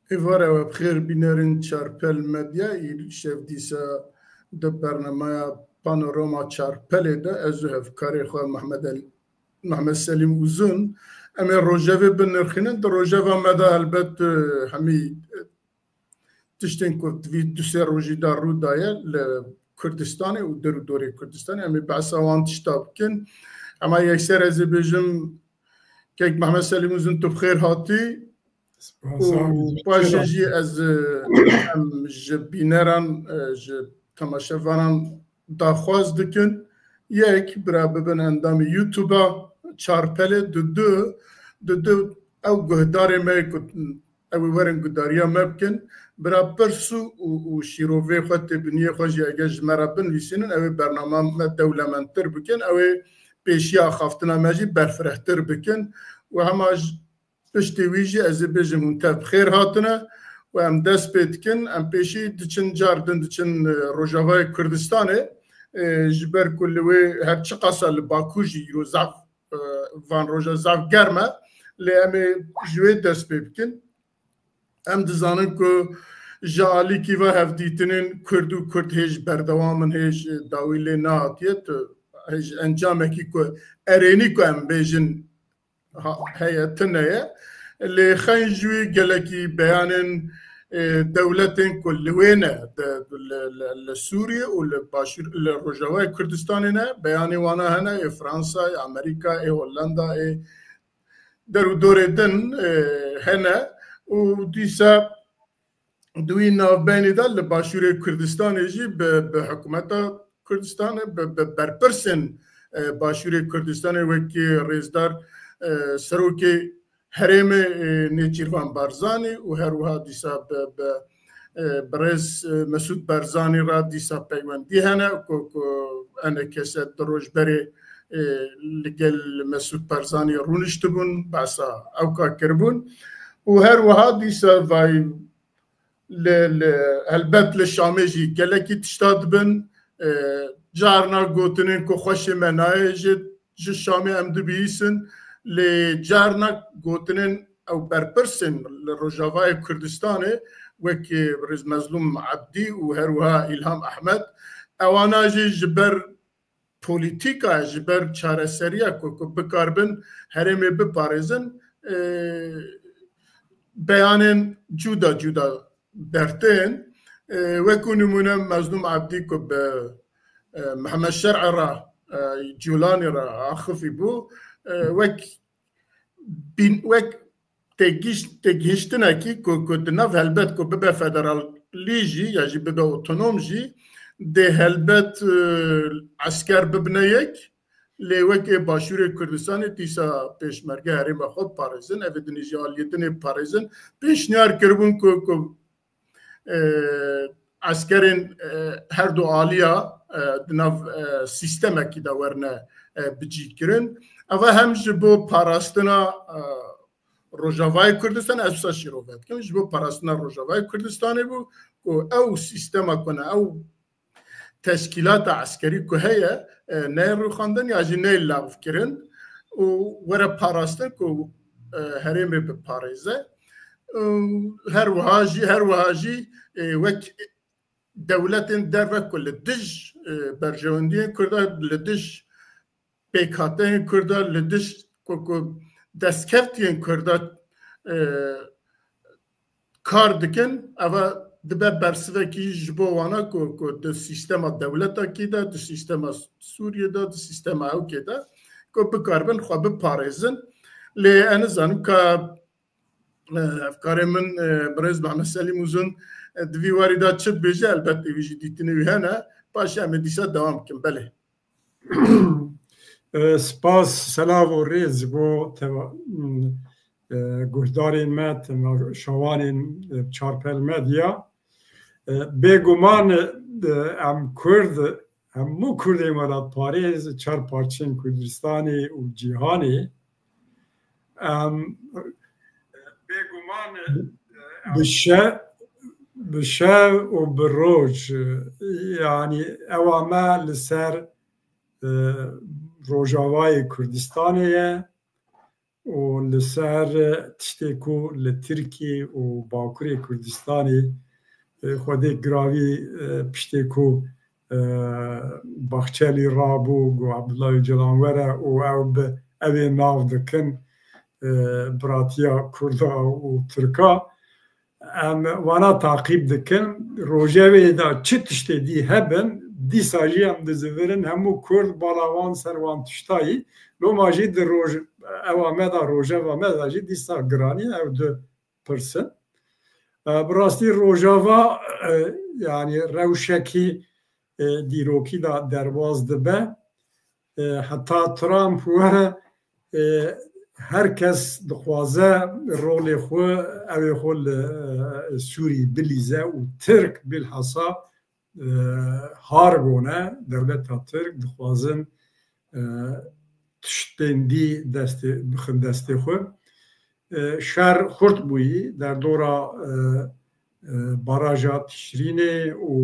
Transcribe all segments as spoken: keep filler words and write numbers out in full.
Êvara we bi xêr bînerên Çarpel Medya, îşev dîsa di bernameya Panorama Çarpelê de ez û hevkarê xwe Mehmed El-, Mehmed Selîm Uzun, em ê rojevê binirxînin. Di rojeva me de helbet, e, hemî, e, tiştên ku di vî du sê rojî de rû daye li Kurdistanê û der û dorê Kurdistanê, em ê behsa wan tişta bikin. Ema yekser ez ê bêjim, kek Mehmed Selîm Uzun, tu bi xêr hatî. Spas, sağ ol. Û paşê jî ez, e, em ji bîneran, e, ji temaşevanan daxwaz dikin, yek, bira bibin endamê YouTube-a Çarpelê, di du, di du ew guhdarê me ku ew ê werin guhdariya me bikin, bira pirs û, û, û şîrovê xwe, têbiniyê xwe jî eger ji me re binivîsînin, ew ê bernama me dewlemendtir bikin, ew ê pêşiya axaftina me jî berfirehtir bikin. Û hema ji piştî wî jî ez ê bêjim hûn tev bi xêr hatine û em dest pê dikin. Em pêşî diçin, car din diçin, e, Rojavayê Kurdistanê, e, ji ber ku li wê her çiqasa li Bakur jî îro zaf, e, van roja zaf germ e, lê em ê ji wê dest pê bikin. Em dizanin ku ji alîkî ve hevdîtinên Kurd û Kurd hêj berdewam in, hêj dawî lê nehatiye, tu hêj encamekî ku erênî ku em bêjin ha-, heye, tune ye. Lê xeyn ji wî gelekî beyanên, e, dewletên ku li wê ne, de, li, li, li Sûriyê û li başûr, li Rojavayê Kurdistanê ne, beyanê wana hene, ê Fransa, ê Amerîka, ê Hollanda, ê der û dorê din, e, hene û dîsa di wî navbeynê de li Başûrê Kurdistanê jî bi, bi hikûmeta Kurdistanê, bi, bi berpirsên, e, Başûrê Kurdistanê wekî rêzdar, e, serokê herêmê, e, Nêçîrvan Barzanî û her wiha dîsa bi, bi, e, birêz, e, Mesûd Barzanî re dîsa peywendî hene ku, ku enekese du roj berê, e, li gel Mesûd Barzanî rûniştibûn, behsa ewka kiribûn û her wiha dîsa vay li, li, helbet li Şamê jî gelekî tişta dibin. E, carna gotinên ku xweşê me nayê ji, ji Şamê em dibihîsin, lê carna gotinên ew berpirsên li Rojavayê Kurdistanê, wekî Rêz Mezlûm Ebdî û her wiha Îlham Ehmed, ewana jî ji ber polîtîka, ji ber çareseriya ku, ku bikaribin herêmê biparêzin, e, beyanên cuda cuda dertên, e, wekû nimûne Mezlûm Ebdî ku bi, e, Mehmed Şer'e re, e, Cûlanî re axifî bû, e, wek bîn-, wek têgiş-, têgihiştinekî ku, ku di nav helbet ku bibe federalî jî ya jî bibe otonom jî, dê helbet, e, esker bibine yek, lê wekê Başûrê Kurdistanê dîsa pêşmerge herêma xwe parêzin, ev ê dinê jî aliyê dinê parêzin. Pêşniyar kiribûn ku, ku e, eskerên, e, her du aliya, e, di nav, e, sîstemekî de werine, e, bicîkirin. Eva hem ji bo parastina, e, Rojavayê Kurdistanê, ez wisa şîrove dikim, ji bo parastina Rojavayê Kurdistanê bû ku ew sîstema ku ne, ew teşkîlata eskerî ku heye, e, neyê rûxandin ya jî neyê lagvkirin û were parastin ku, e, herêmê biparêze. Û her wiha jî, her wiha jî, e, wek dewletên derve ku li dij, e, berjewendiyên Kurda, li dij pêkhateyên Kurda, li dij ku, ku destkeftiyên Kurda, e, kar dikin, eva dibe bersivekî ji bo wana ku, ku di sîstema dewletekî de, di sîstema Sûriyê de, di sîstema ewkê de, ku bikaribin xwe biparêzin. Lê ez nizanim ka, e, hevkarê min, e, birêz Mehmet Selîm Uzun, e, di vî warî de çi dibêje, elbet ê wî jî dîtinê wî hene. Paşê em ê dîsa dewam bikin. Belê. E, spas, selav û rêz bo teva-, m, e, guhdarên me, temaşevanên, e, Çarpel Medya. E, bêguman, e, em Kurd, hemû Kurdên welatparêz, çar parçeyên Kurdistanê û cîhanê, em, bêguman, e, em bi şe-, bi şev û bi roj, e, yanî ewa me li ser, e, Rojavayê Kurdistanê ye. û li ser tiştê ku li Tirkiyê û Bakurê Kurdistanê, e, xwedê giravî, e, piştê ku, e, Bahçelî rabû, got Abdullah Öcalan were û ew bi, ew ê nav dikin, e, biratiya Kurda û Tirka. Em wana taqîb dikin. Rojevê de çi tiştê dî hebin, dîsa jî em dizivirin hemû Kurd bala wan ser wan tiştayî. Loma jî di roj-, ewa me de, rojeva me de jî dîsa giranî ew dipirsin. E, bi rastî Rojava, e, yanî rewşekî, e, dîrokî de derbas dibe. E, heta Trump were, e, her kes dixwaze rolê xwe, ew ê xwe li, e, Sûrî bilîze û Tirk bilhassa, e, har bûne, dewleta Tirk dixwazin, e, tiştên dî destê, bixin destê xwe. E, şer xurt bûyî, derdora, e, e, baraja Tişrînê û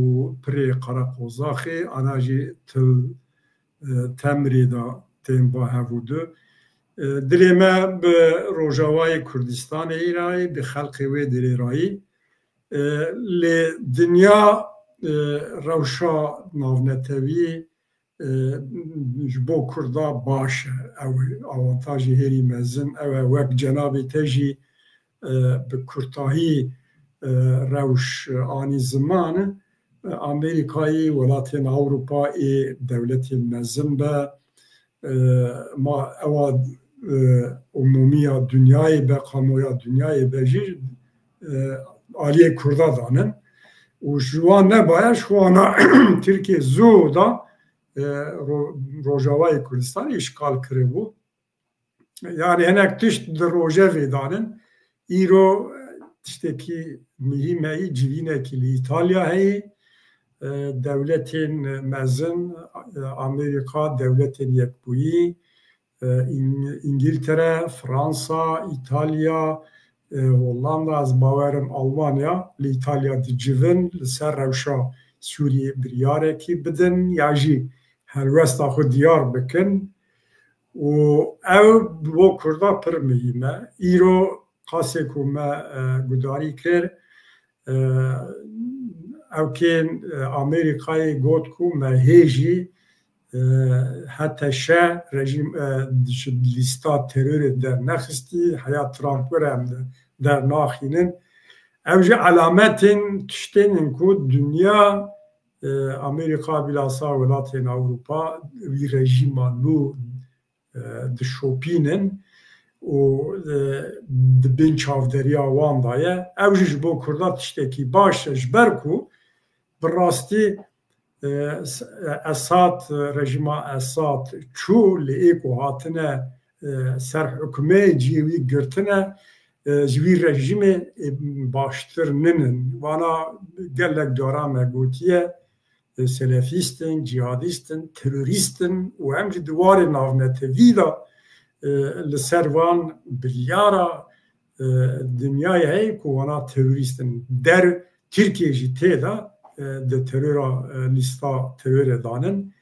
pirê Qereqozaxê, ana jî Til, e, Temrê de tên ba hev û du. E, dilê me bi Rojavayê Kurdistanê îrayî, bi xelkê wê derê rayî. E, lê dinya, e, rewşa navnetewî, e, ji bo Kurda baş e. Ew avantajê hêrî mezin ew e, wek cenabê te jî, e, bi kurtahî, e, rewş anî ziman, e, Amerîkayê, welatên Ewropa ê dewletên mezin be, e, ma ewa, e, umûmiya dinyayê be, kamoya dinyayê be jî, e, aliyê Kurda danin. Û ji wan nebaye, ji wana Tirkiye zû da, e, Ro-, Rojavayê Kurdistanê îşgal kiribû. Yani hinek tişt di rojevê danin. Îro tiştekî muhîm heyî, civînekî li Îtalya heyî. E, dewletên mezin, e, Amerîka, Dewletên Yekbûyî, e, Îng-, Îngiltere, Fransa, Îtalya, e, Hollanda, ez bawerim Almanya li Îtalya dicivin, li ser rewşa Sûriyê biryarekî bidin ya jî helwesta xwe diyar bikin. Û ew bo Kurda pir muhîm e. Îro qasê ku me, e, gudarî kir, e, ew kên, e, Amerîkayê got ku me hê jî, e, H T Ş rejîm, e, ji lîsta terorê dernexistî, heya Trump were em de dernaxînin. Ew jî elametên tiştên in ku dinya, e, Amerîka, bilhassa welatên Ewropa wî rejîma nû, e, dişopînin û, e, di bin çavderiya wan de ye. Ew jî ji bo Kurda tiştekî baş e, ji ber ku bi rastî, e, s-, e, Esad, e, rejîma Esad çû, lê ê ku hatine, e, ser hukmê, cihê wî girtine, e, ji wî rejîmê, e, baştir ninin. Wana gelek cara me gotiye, e, selefîst in, cîhadîst in, terorîst in û em jî di warê navnetewî de, e, li ser van biryara, e, dinyayê heye ku wana terorîst in. Der Tirkiye jî tê de, e, di terora, e, lîsta terorê danin.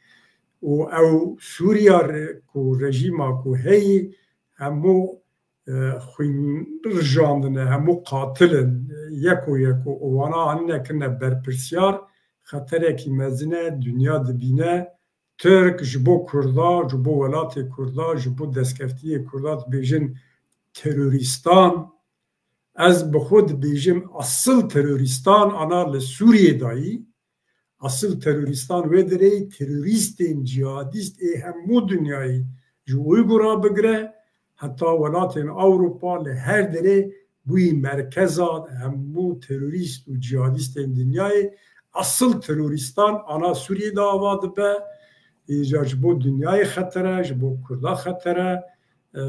Û ew Sûriya re ku rejîma ku heyî hemû, e, xwîn rijandine, hemû qatil in, yeko yeko. Û wana anîne kirine berpirsiyar, xeterekî mezin e, dinya dibîne. Tirk ji bo Kurda, ji bo welatê Kurda, ji bo destkeftiyê Kurda dibêjin terorîstan. Ez bi xwe dibêjim, asil terorîstan ana li Sûriyê dayî. Asil terorîstan wê dirê terorîstên cîhadîst ê hemû dinyayê, ji Uygura bigire heta welatên Ewropa, li her derê bûyî merkeza hemû terorîst û cîhadîstên dinyayê. Asil terorîstan ana Sûriyê de ava dibe. Îca ji bo dinyayê xeter e, ji bo Kurda xeter e. E,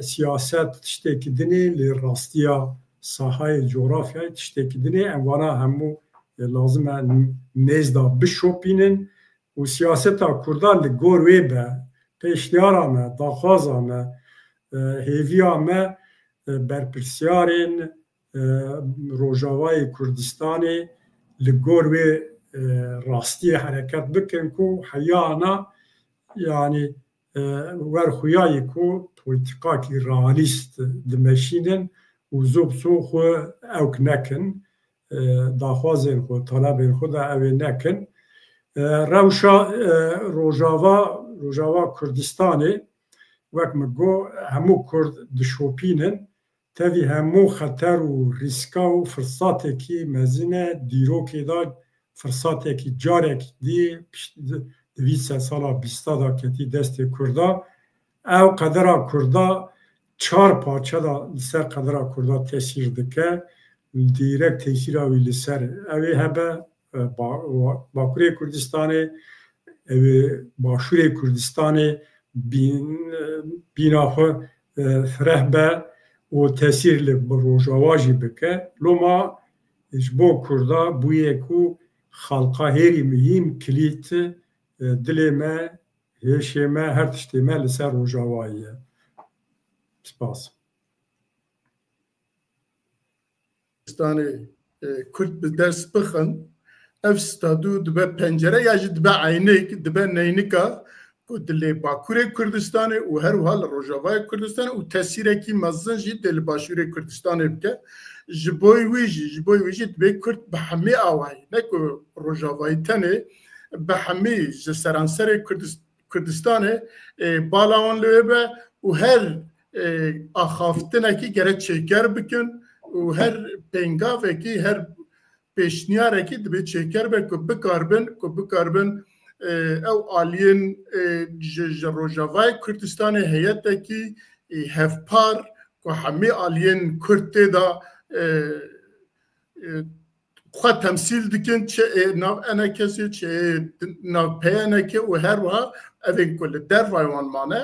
siyaset tiştekî din e, lê rastiya sahayê, coğrafyayê tiştekî din e. Em vana hemû, e, lazim e nêz de bişopînin û siyaseta Kurdan li gor wê be. Pêşniyara me, daxwaza me, e, hêviya me, e, berpirsiyarên, e, Rojavayê Kurdistanê li gor wê, e, rastiyê hereket bikin ku heyana, yanî, e, wer xuya yî ku polîtîkakî realîst dimeşînin û zû bi zû xwe ewk nekin, e, daxwazên xwe, talebên xwe de ew ê nekin. E, rewşa, e, Rojava, Rojava Kurdistanê, wek min got, hemû Kurd dişopînin. Tevî hemû xeter û rîska û firsatekî mezin e. Dîrokê de firsatekî carekî dî pişt di, di vî sedsala bîsta de ketî destê Kurda. Ew qedera Kurda çar parçe de li ser qedera Kurda tesîr dike. Dîrek tesîra wî li ser ew ê hebe, e, ba-, wa-, Bakurê Kurdistanê, ew ê Başûrê Kurdistanê bîn-, e, bîna xwe, e, fireh be û tesîr li bi Rojava jî bike. Loma ji bo Kurda bûye ku xalqa hêrî muhîm, kilît, e, dilê me, hêşê me, her tiştê me li ser Rojavayê ye. Spas. Kurdistanê, e, Kurd bi dest bixin, ev statû dibe pencere ya jî dibe eynik, dibe neynika ku dilê Bakurê Kurdistanê û her wiha li Rojavayê Kurdistanê û tesîrekî mezin jî dê li Başûrê Kurdistanê bike. Ji bo wî jî, ji bo wî jî dibê Kurd bi hemî awayî, ne ku Rojavayî tenê, bi hemî ji seranserê Kurdis-, Kurdistanê, e, bala wan li wê be û her, e, axaftinekî gerek çêker bikin û her pêngavekî, her pêşniyarekî dibê çêker be ku bikaribin, ku bikaribin, e, ew aliyên, e, ji, ji Rojavayê Kurdistanê heyetekî, e, hevpar ku hemî aliyên Kurd tê de, e, e, xwe temsîl dikin, çi ê nav E N K'ê, çi ê nav P Y N K û her wiha evên ku li dervayê wan mane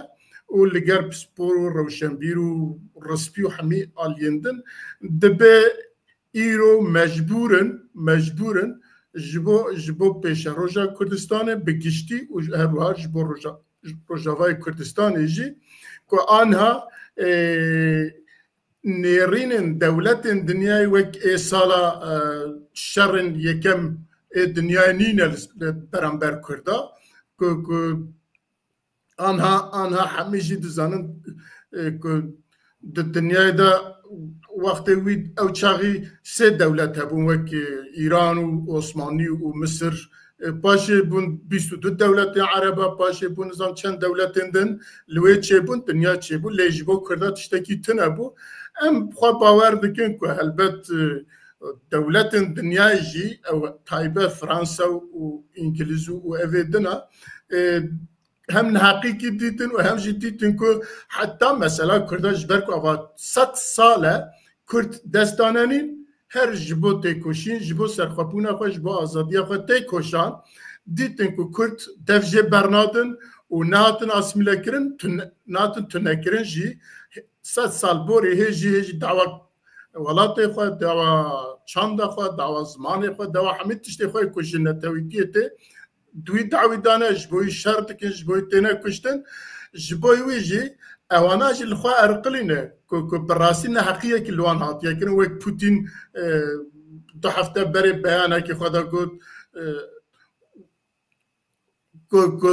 û li ger pispor û rewşenbîr û rispî û hemî aliyên din dibe îro mecbûr in, mecbûr in ji bo, ji bo pêşeroja Kurdistanê bi giştî û her wiha ji bo roja-, Rojavayê Kurdistanê jî ku anha, e, nêrînên dewletên dinyayê wek ê sala, e, şerên yekem ê dinyayê nîne li, li beramber Kurda, ku, ku anha, anha hemî jî dizanin, e, ku di dinyayê de wextê wî ew çaxî sê dewlet hebûn, wek, e, Îran û Osmanî û Misir. E, paşê bûn bîst û du dewletên Ereba, paşê bûn nizam çend dewletên din, li wê çêbûn, dinya çêbû, lê ji bo Kurda tiştekî tune bû. Em xwe bawer dikin ku helbet, e, dewletên dinyayê jî, ew taybet Fransa û Îngilîz û, û evê dina, e, hem neheqîkî dîtin û hem jî dîtin ku heta mesela Kurda ji ber ku ava sed sal e Kurd dest danenîn, her ji bo têkoşîn, ji bo serxwebûna xwe, ji bo azadiya xwe têkoşan, dîtin ku Kurd dev jê bernadin û nehatin asîmîlekirin, tun-, nehatin tunekirin jî. Sed sal borê hê jî, hê jî dawa welatê xwe, dawa çanda xwe, dawa zimanê xwe, dawa hemî tiştê xwe ku ji netewîtiyê tê, di wî dawî dane, ji bo wî şer dikin, ji bo wî têne kuştin. Ji bo wî jî ewana jî li xwe erqilîne ku, ku bi rastî neheqiyekî li wan hatiye kirin. Wek Putin, e, du hefte berê beyanekî xwe de got, e, ku, ku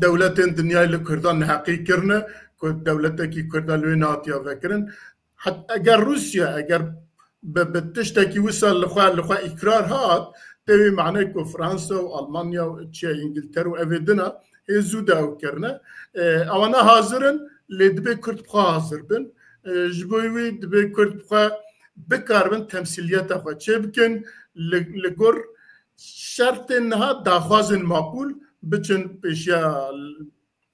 dewletên dinyayê li Kurdan neheqî kirine, ku dewletekî Kurda li wê nehatiya vekirin. Het-, eger Rûsya, eger bi, bi tiştekî wisa li xwe, li xwe îkrar hat, tê wî mane ku Fransa û Almanya û çiya Îngiltere û evê dina hê zû de ew kirine. E, ewana hazir in, lê dibê Kurd bi xwe hazir bin. E, ji bo wî dibê Kurd bi xwe bikaribin temsîliyeta xwe çêbikin. Li, li gor şertên niha daxwazên maqûl biçin pêşiya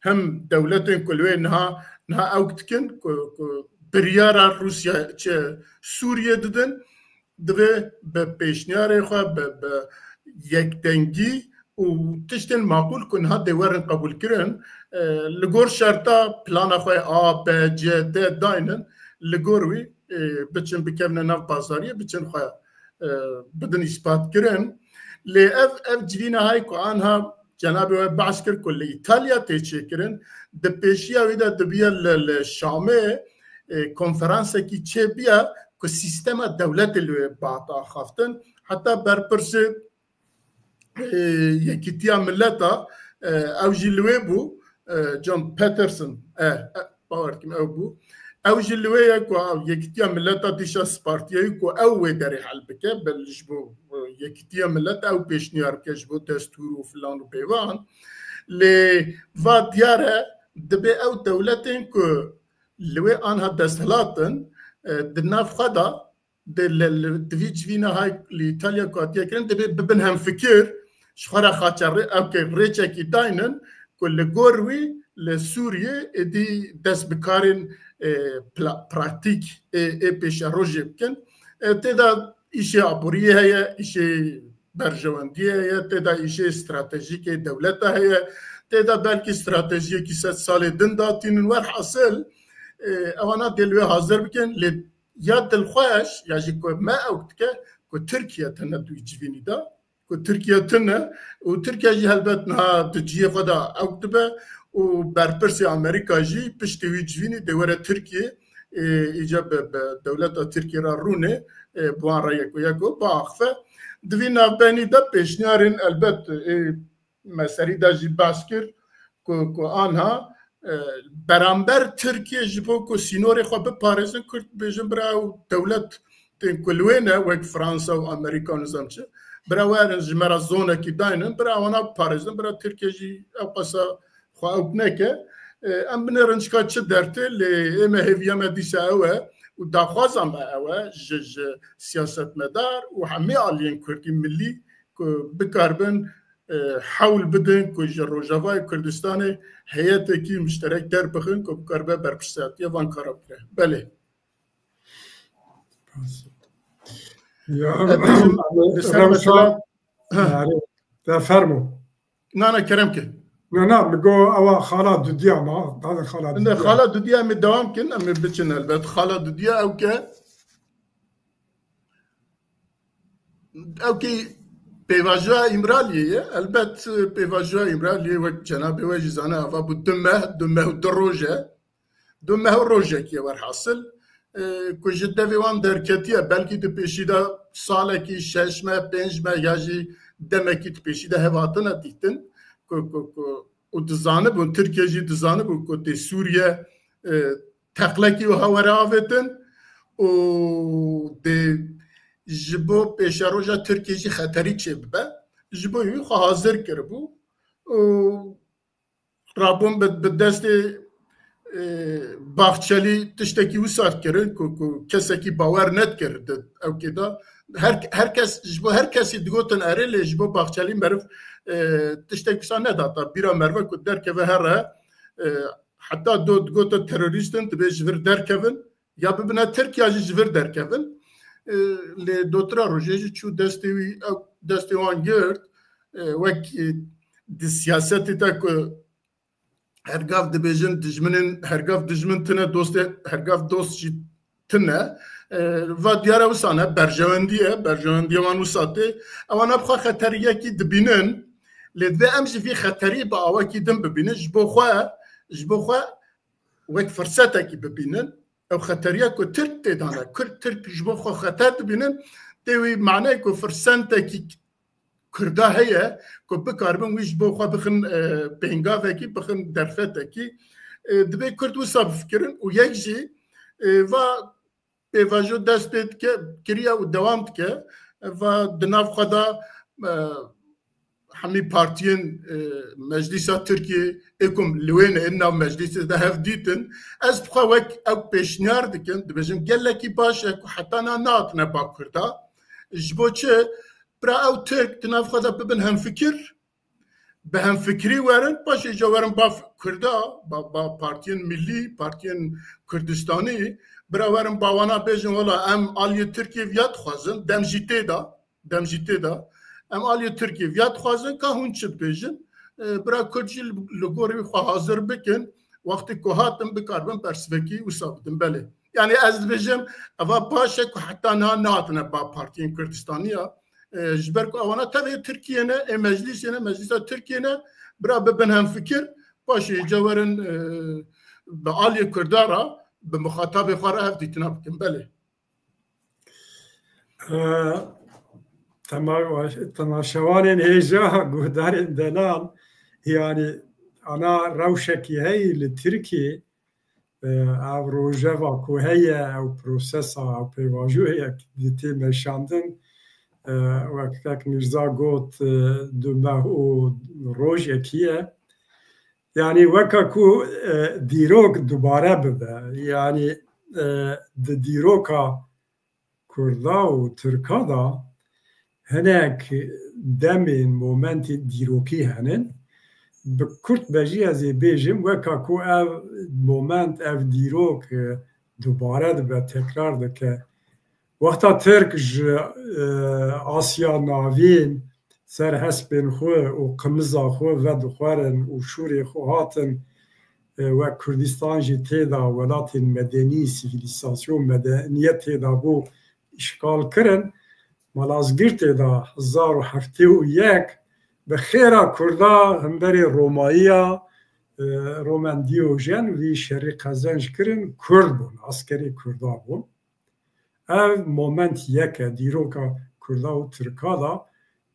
hem dewletên ku li wê niha, niha ewk dikin ku, ku biryara Rûsya çi Sûriyê didin, divê bi pêşniyarê xwe, bi, bi yekdengî û tiştên maqûl ku niha dê werin qebûlkirin, e, li gor şerta plana xwe A, B, C, D daynin, li gor wî, e, biçin bikevine nav bazariyê, biçin xwe, e, bidin îspat kirin. Lê ev, ev civîna hay ku anha cenabê we behs kir ku li Îtalya tê çêkirin, di pêşiya wî de dibiya li, li Şamê, e, konferansekî çêbiya ku sîstema dewletê li wê bihata axaftin. Heta berpirsê, e, Yekîtiya Mileta, e, ew jî li wê bû. e, John Peterson, e, e, bawer dikim ew bû. Ew jî li wê ye ku Yekîtiya Mileta dîşa spartiye ku ew wê derê hel bike, belê ji bo, e, Yekîtiya Mileta ew pêşniyar bike ji bo destûr û filan û bêvan. Lê va diyar e, dibê ew dewletên ku li wê anha desthilat in, e, di nav xwe de di, li, li, di vî civîna hay li Îtalya ku hatiye kirin, dibê bibin hemfikir, ji xwe re xaçerê, ew ke rêçekî daynin, ku li gor wî li Sûriyê êdî dest bi karên, e, pla-, pratîk ê, ê pêşerojê bikin. E, tê de îşê aboriyê heye, îşê berjewendiyê heye, tê de îşê stratejîkê dewleta heye, tê de belkî stratejiyekî sed salê din datînin. Werhasil, e, ewana dê li wê hazir bikin, lê ya dilxweş, ya jî ku me ew dike, ku Tirkiye tine di wî civînî de, ku Tirkiye tine û Tirkiye jî helbet niha di cihê xwe de ew dibe û berpirsê Amerîka jî piştî wî civînî dê were Tirkiye, e, îca bi, bi dewleta Tirkiye re rûnê, e, bi wan re yeko yeko biaxife. Di vî navbenî de pêşniyarên helbet, e, me serî de jî behs kir ku, ku anha, e, beramber Tirkiye ji bo ku sînorê xwe biparêzin, Kurd bêjin bira ew dewlet tên ku li wê ne, wek Fransa û Amerîka û nizam çi, bira werin ji me re zonekî daynin, bira wana biparêzin, bira Tirkiye jî ew qasa xwe ew neke. E, em binêrin çika çi dertê, lê ê me hêviya me dîsa ew e û daxwaza me ew e ji, ji siyasetmedar û hemî aliyên Kurdî milî ku bikaribin, e, hewl bidin ku ji Rojavayê Kurdistanê heyetekî muşterek derbixin ku bikaribe berpirsiyatiya van kara bigire. Belê. Ya, Em, em, li ser Rewşa, mesela, yani, de fermo. Na, na, kerem ke. Na, na, mi go ewa xala dudiya ma, taze xala Inde dudiya. Xala dudiya em ê dewam kin, em ê biçin elbet. Xala dudiya ew ke, ew ke pêvajoya Îmraliyê ye. Elbet, e, pêvajoya Îmraliyê wek cenabê we jî zane ava bû du meh, du meh û du roj e. Du meh û rojekî ye werhasil. E, ku ji devê wan derketiye, belkî di pêşî de salekî, şeş meh, pênc meh ya jî demekî di pêşî de hev hatine dîtin. Ku, ku, ku, û dizanibûn, Tirkiye jî dizanibû ku tê Sûriye, e, teqlekî wiha were avêtin û dê ji bo pêşeroja Tirkiye jî xeterî çêbibe. Ji bo wî xwe hazir kiribû û rabûn bi, bi destê, e, Baxçelî tiştekî wisa kirin ku, ku kesekî bawer nedikir di ewkê de. Her, her kes, ji bo her kesî digotin erê, lê ji bo Baxçelî meriv, e, tiştek wisa nedata. Bîra merive ku derkeve here, e, heta do digote terorîstin, dibê ji vir derkevin, ya bibine Tirkiye jî ji vir derkevin. E, lê dotira rojê jî çû destê wî, ew, destê wan girt. E, wek, e, di siyasetê de ku hergav dibêjin dijminên, hergav dijmin tine, dostê, hergav dost jî tine. E, va diyare wisa ne, berjewendî ye, berjewendiya wan wisa tê. Ewana bi xwe xeteriyekî dibînin, lê divê em jî vî xeterî bi awekî din bibînin. Ji bo xwe, ji bo xwe wek firsetekî bibînin. Ew xeteriya ku Tirk tê de ne, Kurd, Tirk ji bo xwe xeter dibînin, tê wî maneyê ku firsetekî Kurda heye ku bikaribin wî ji bo xwe bixin, e, pêngavekî, bixin derfetekî. E, dibê Kurd wisa bifikirin û yek jî, e, va pêvajo dest pê dike, kiriye û dewam dike. Va di nav xwe de, e, hemî partiyên, e, Meclîsa Tirkiyê ê ku li wê ne, ên nav meclîsê de hev dîtin. Ez bi xwe wek ew pêşniyar dikim, dibêjim gelekî baş e ku heta niha nehatine ba Kurda. Ji bo çi? Bira ew Tirk di nav xwe de bibin hemfikir, bi hemfikirî werin, paşê îca werin ba Kurda, ba, ba partiyên milî, partiyên Kurdistanî, bira werin ba wana bêjin, wela em aliyê Tirkiyê viya dixwazin, dem jî tê de, dem jî tê de. Em aliyê Tirkiyê viya dixwazin, ka hûn çi dibêjin? E, bira Kurd jî li, li gorî xwe hazir bikin, wextê ku hatin bikaribin bersivekî wisa bidin. Belê. Yani ez dibêjim, eva baş e ku heta niha nehatine ba partiyên Kurdistanî ya. E, ji ber ku ewana tevê Tirkiye ne, ê meclîsê ne, meclîsa Tirkiye ne, bira bibin hemfikir, paşê îca werin, e, bi aliyê Kurda re, bi muxatabê xwe re hev dîtina bikin. Belê. E, tema-, temaşevanên hêja, guhdarên delal, yani ana rewşekî heyî li Tirkiyê, e, ev rojeva ku heye, ew prosesa, ew pêvajoyek di tê meşandin, e, wek kek Mîrza got, e, du meh û rojekî ye. Yanî weka ku, e, dîrok dubare bibe, yanî, e, di dîroka Kurda û Tirka de hinek demên, momentên dîrokî hene. Bi kurt be jî ez ê bêjim, weka ku ev moment, ev dîrok, e, dubare dibe, tekrar dike. Wexta Tirk ji, e, Asya Navîn ser hespên xwe û qimiza xwe vedixwerin û şûrê xwe hatin, e, wek Kurdistan jî tê de, welatên medenî, sivîlîzasyon, medeniyet tê de bû îşgal kirin. Malazgirtê de hezar û heftê û yek bi xêra Kurda hemberî Romayiya, e, Roman Diyojen vî şerî qezenc kirin, Kurd bûn, askerê Kurda bûn. Ev moment yek e, dîroka Kurda û Tirka de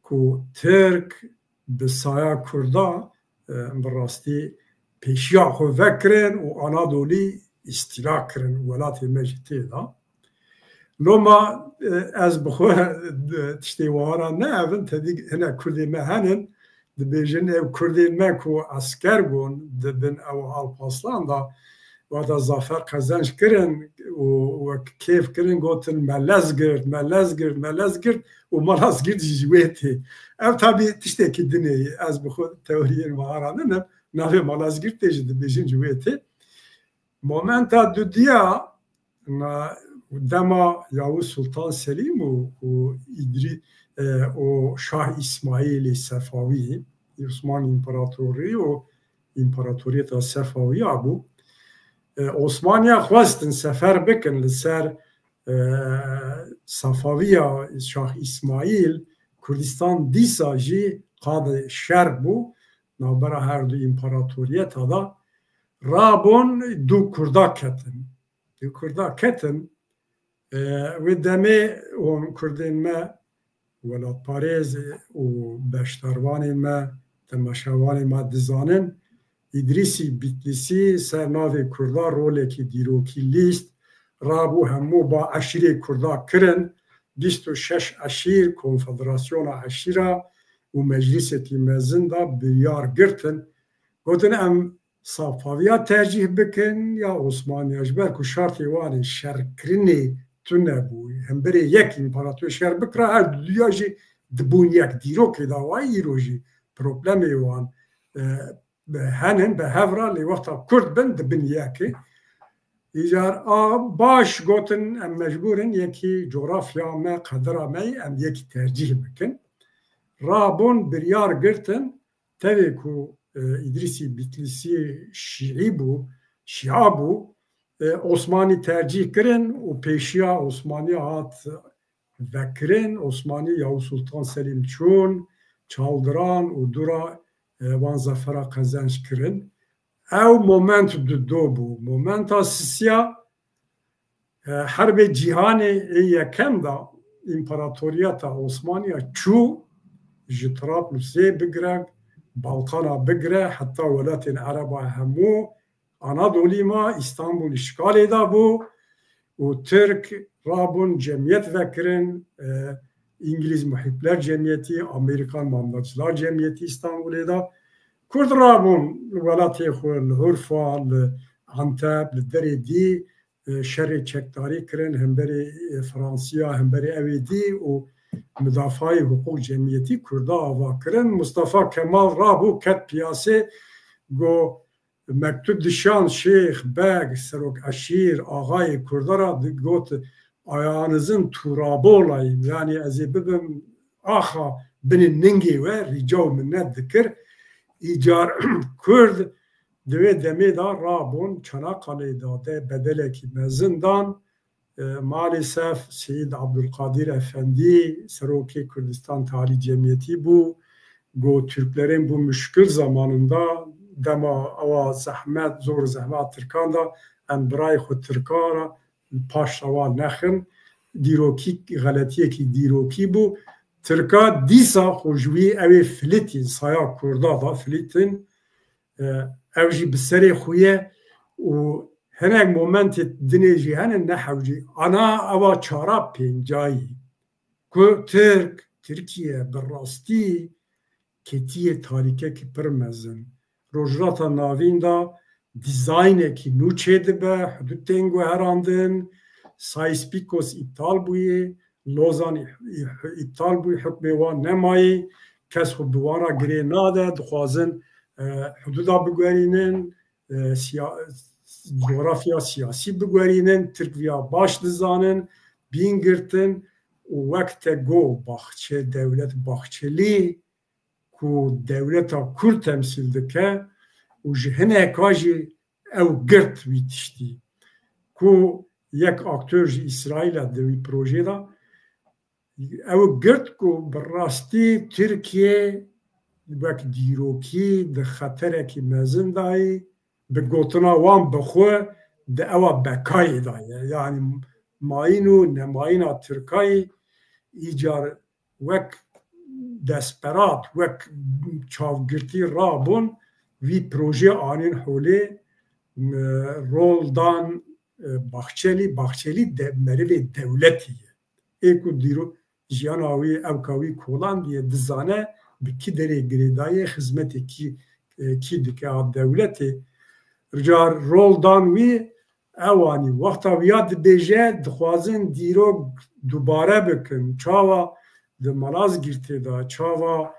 ku Tirk bi saya Kurda, e, bi rastî pêşiya xwe vekirin û Anadolî îstîla kirin, welatê me jî tê de. Loma, e, ez bi xwe, e, tiştê wahara ne evin, tevî hinek Kurdê me henin, dibêjin ew Kurdên me ku esker bûn di bin ew Alpaslan de, wata zafer qezenc kirin û wek kêf kirin, gotin, "Me lez girt, me lez girt, me lez girt" û Malazgirt jî ji wê tê. Ev tabî tiştekî din e, ez bi xwe teoriyên wahara ninim, navê Malazgirtê jî dibêjin ji wê tê. Momenta dudiya, na, dema Yavuz Sultan Selîm û, û Îdrî-, e, û Şah Îsmaîlê Sefawî, Osmanlı İmparatorluğu û İmparatoriyeta Sefawî ya bû. E, Osmaniya xwestin sefer bikin li ser, e, Sefawiya Şah Îsmaîl, Kurdistan dîsa jî qadê şer bû, navbera her du împaratoriyeta da. Rabûn du Kurda ketin. Du Kurda ketin, e, wê demê hûn Kurdên me, welatparêz û beşdarvanên me, temaşevanên me dizanin, Îdrîsî Bîtlîsî ser navê Kurda rolekî dîrokî lîst, rabû hemû ba eşîrê Kurda kirin, bîst û şeş eşîr, konfederasyona eşîra û meclîsekî mezin da biryar girtin. Gotin, em Safaviya tercîh bikin ya Osmaniya, ji ber ku şartê wan ê şerkirinê tune bû. Hemberê yek împarator şer bikira, her duya jî dibûn yek. Dîrokê dawayî îro jî problemê wan, e, henin, bi hev re lê wexta Kurd bin dibin yekê. Îcar a baş gotin, em mecbûr in yekî, coğrafya me, qedera me, em yekî tercîh bikin. Rabûn, biryar girtin, tevê ku, e, Îdrîsî Bîtlîsî şîî bû, şîa bû, e, Osmanî tercîh kirin û pêşiya Osmanî hat vekirin. Osmanî Yavuz Sultan Selîm çûn, çaldiran û dûra, e, wan zafera qezenc kirin. Ew moment dudo bû. Momenta sisiya, e, Herbê Cîhanê ê Yekem de împaratoriyeta Osmaniya çû, ji Trablusê bigire, Balkana bigire, heta welatên Ereba hemû, Anadolî ma, Îstanbul îşgalê de bû û Tirk rabûn cemiyet vekirin, e, Îngilîz Muhîpler Cemiyetî, Amerikan Mamnacılar Cemiyetî Îstanbulê de. Kurd rabûn welatê xwe li Urfa, li Antep, li derê dî, e, şerê çekdarî kirin, hemberî, e, Fransiya, hemberî ewê dî û mudafayê hiqûq cemiyetî Kurda ava kirin. Mustafa Kemal rabû ket piyasê, got, mektub dişan şêx, beg, serok eşîr, axayê Kurda ra di-, got, "Ayağınızın turabolayım", yanî ez ê bibim axa binê ningê we, rîca û minnet dikir. Îcar Kurd di wê demê de rabûn, Çanakkale de de bedelekî mezin dan. E, maalesef Seyîd Abdulkadir Efendî, serokê Kurdistan Talî Cemiyetî bû, got, Türklerin bu müşkül zamanında, dema ewa zehmet, zor zehmet Tirkan da, em birayê xwe Tirkan ra paş ewa nexin. Dîrokî, xeletiyekî dîrokî bû. Tirka dîsa xwe ji wî ew ê filîtîn, saya Kurda da filîtin, E, ew jî bi serê xwe ye û hinek momentê dinê jî hene ne hewcî. Ana ewa çara pêncayî ku Tirk, Tirkiye bi rastî ketiye tarîkekî pir mezin. Rojhilata Navîn de dîzaynekî nû çêdibe, hudûd tên guherandin, Sykes-Picot îptal bûye, Lozan î-, î-, îptal bûye, hukmê wan nemayê, kes xwe bi wan re girê nade, dixwazin, e, hudûda biguherînin, e, siya-, coğrafya siyasî biguherînin, Tirk viya baş dizanin, bîn girtin û wek te got Baxçe, Dewlet Baxçelî ku dewleta Kurd temsîl dike û ji hineka jî ew girt wî tiştî. Ku yek aktor ji Îsraîl e di wî projê de, ew girt ku bi rastî Tirkiye wek dîrokî di xeterekî mezin de ye, bi gotina wan bi xwe di ewa bekayê de ye. Yanî mayîn û nemayîna Tirkayê îcar wek desperat, wek çavgirtî rabûn, vî projê anîn holê, m-, rol dan, e, Baxçelî. Baxçelî de, merivê dewletî ye. Ê ku dîro-, jiyana wî, ewka wî kolandiye, dizane bi kî derê girêdayê, xizmetê kî, e, kî dike a dewletê. Rica rol dan wî, ew anî. Wexta wiya dibêje, dixwazin dîrok dubare bikin. Çawa di Malazgirtê de, çawa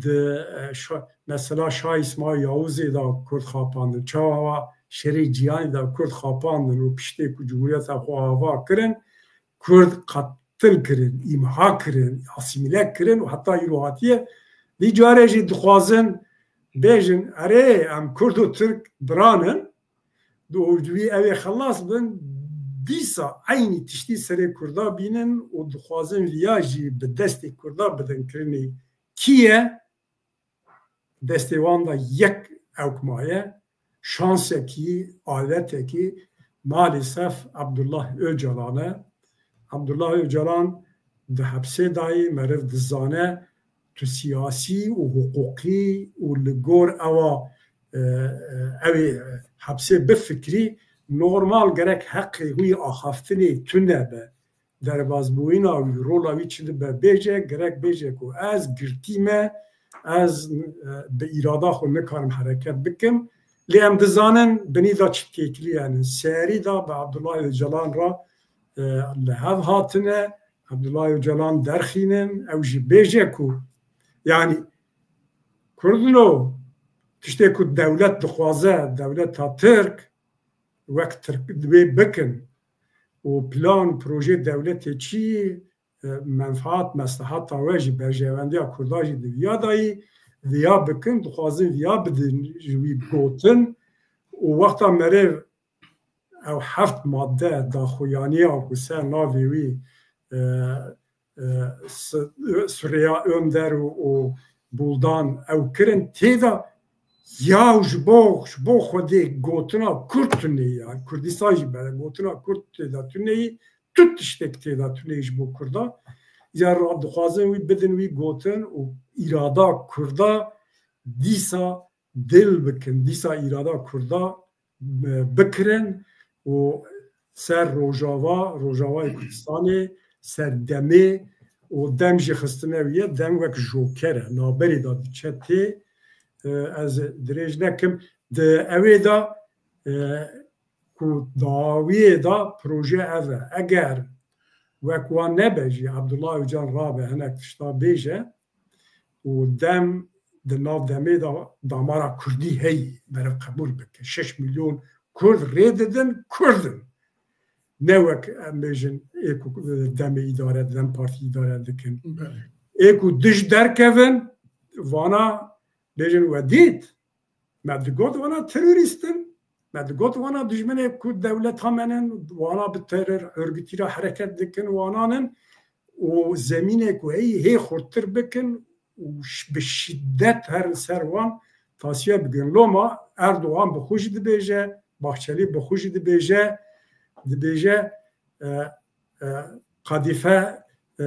di, e, şa-, mesela Şah Îsmaîl Yavuzê de Kurd xapandin, çawa şerê cîhanê de Kurd xapandin û piştê ku cumhuriyeta xwe ava kirin, Kurd qetil kirin, îmha kirin, asîmîle kirin û heta îro hatiye. Vî carê jî dixwazin bêjin, erê, em Kurd û Tirk biran in, di wî ew ê xelas bin, dîsa eynî tiştî serê Kurda bînin û dixwazin viya jî bi destê Kurda bidin kirinê. Kî ye? Destê wan de yek ewk maye, şansekî, aletekî, maalesef Abdullah Ocalan e. Abdullah Ocalan di hepsê dayî, meriv dizane tu siyasî û hiqûqî û li gor ewa, e, e, ew ê hepsê bifikirî, normal gerek heqê wî axaftinê tune be. Derbazbûyîna wî, rola wî çi dibe bêje, gerek bêje ku ez girtî me, ez, e, bi îrada xwe nikarim hereket bikim. Lê em dizanin binî de çi têkilî hene. Serî de bi Abdullah Ocalan re, e, li hev hatine, Abdullah Ocalan derxînin, ew jî bêje ku, yanî, Kurdino, tiştê ku dewlet dixwaze, dewleta Tirk, wek Tirk divê bikin û plan, projê dewletê çi, e, menfaat, meslehata we jî, berjewendiya Kurda jî di viya dayî, viya bikin, dixwazin viya bidin ji wî gotin û wexta meriv ew heft madde daxuyaniya ku ser navê wî, e, e, S-, Süreyya Önder û, û Buldan ew kirin, tê de ya ji bo, ji bo Xwedê gotina Kurd tuneyî, ya Kurdistan jî bere, gotina Kurd tê de tuneyî, tu tiştek tê de tuneyî ji bo Kurda. Ya ra dixwazin wî bidin wî gotin û îrada Kurda dîsa dil bikin, dîsa îrada Kurda, e, bikirin û ser Rojava, Rojavayê Kurdistanê, ser demê û dem jî xistine wî ye, dem wek joker e, naberê de diçe tê, e, ez dirêj nekim. Di ewê de, e, ku dawiyê de proje ev e. Eger wek wan nebe jî, Abdullah Ocalan rabe hinek tişta bêje, û dem di nav demê de damara kurdî heyî, meriv qebûl bike. Şeş milyon kurd rê didin, kurd in. Ne wek em bêjin ê ku demê îdare, dem partî îdare dikin. Belê. Ê ku dij derkevin, vana bêjin we dît, me digot vana terorîst in. Me digot vana dijminê ku dewleta me ne, wana bi teror örgütî re hereket dikin, wanan in û zemînê ku heyî hê xurttir bikin û ş-, bi şiddet herin ser wan, tasfiye bikin. Loma Erdogan bi xwe jî dibêje, Bahçelî bi xwe jî dibêje, dibêje, e, e, kadife, e, e,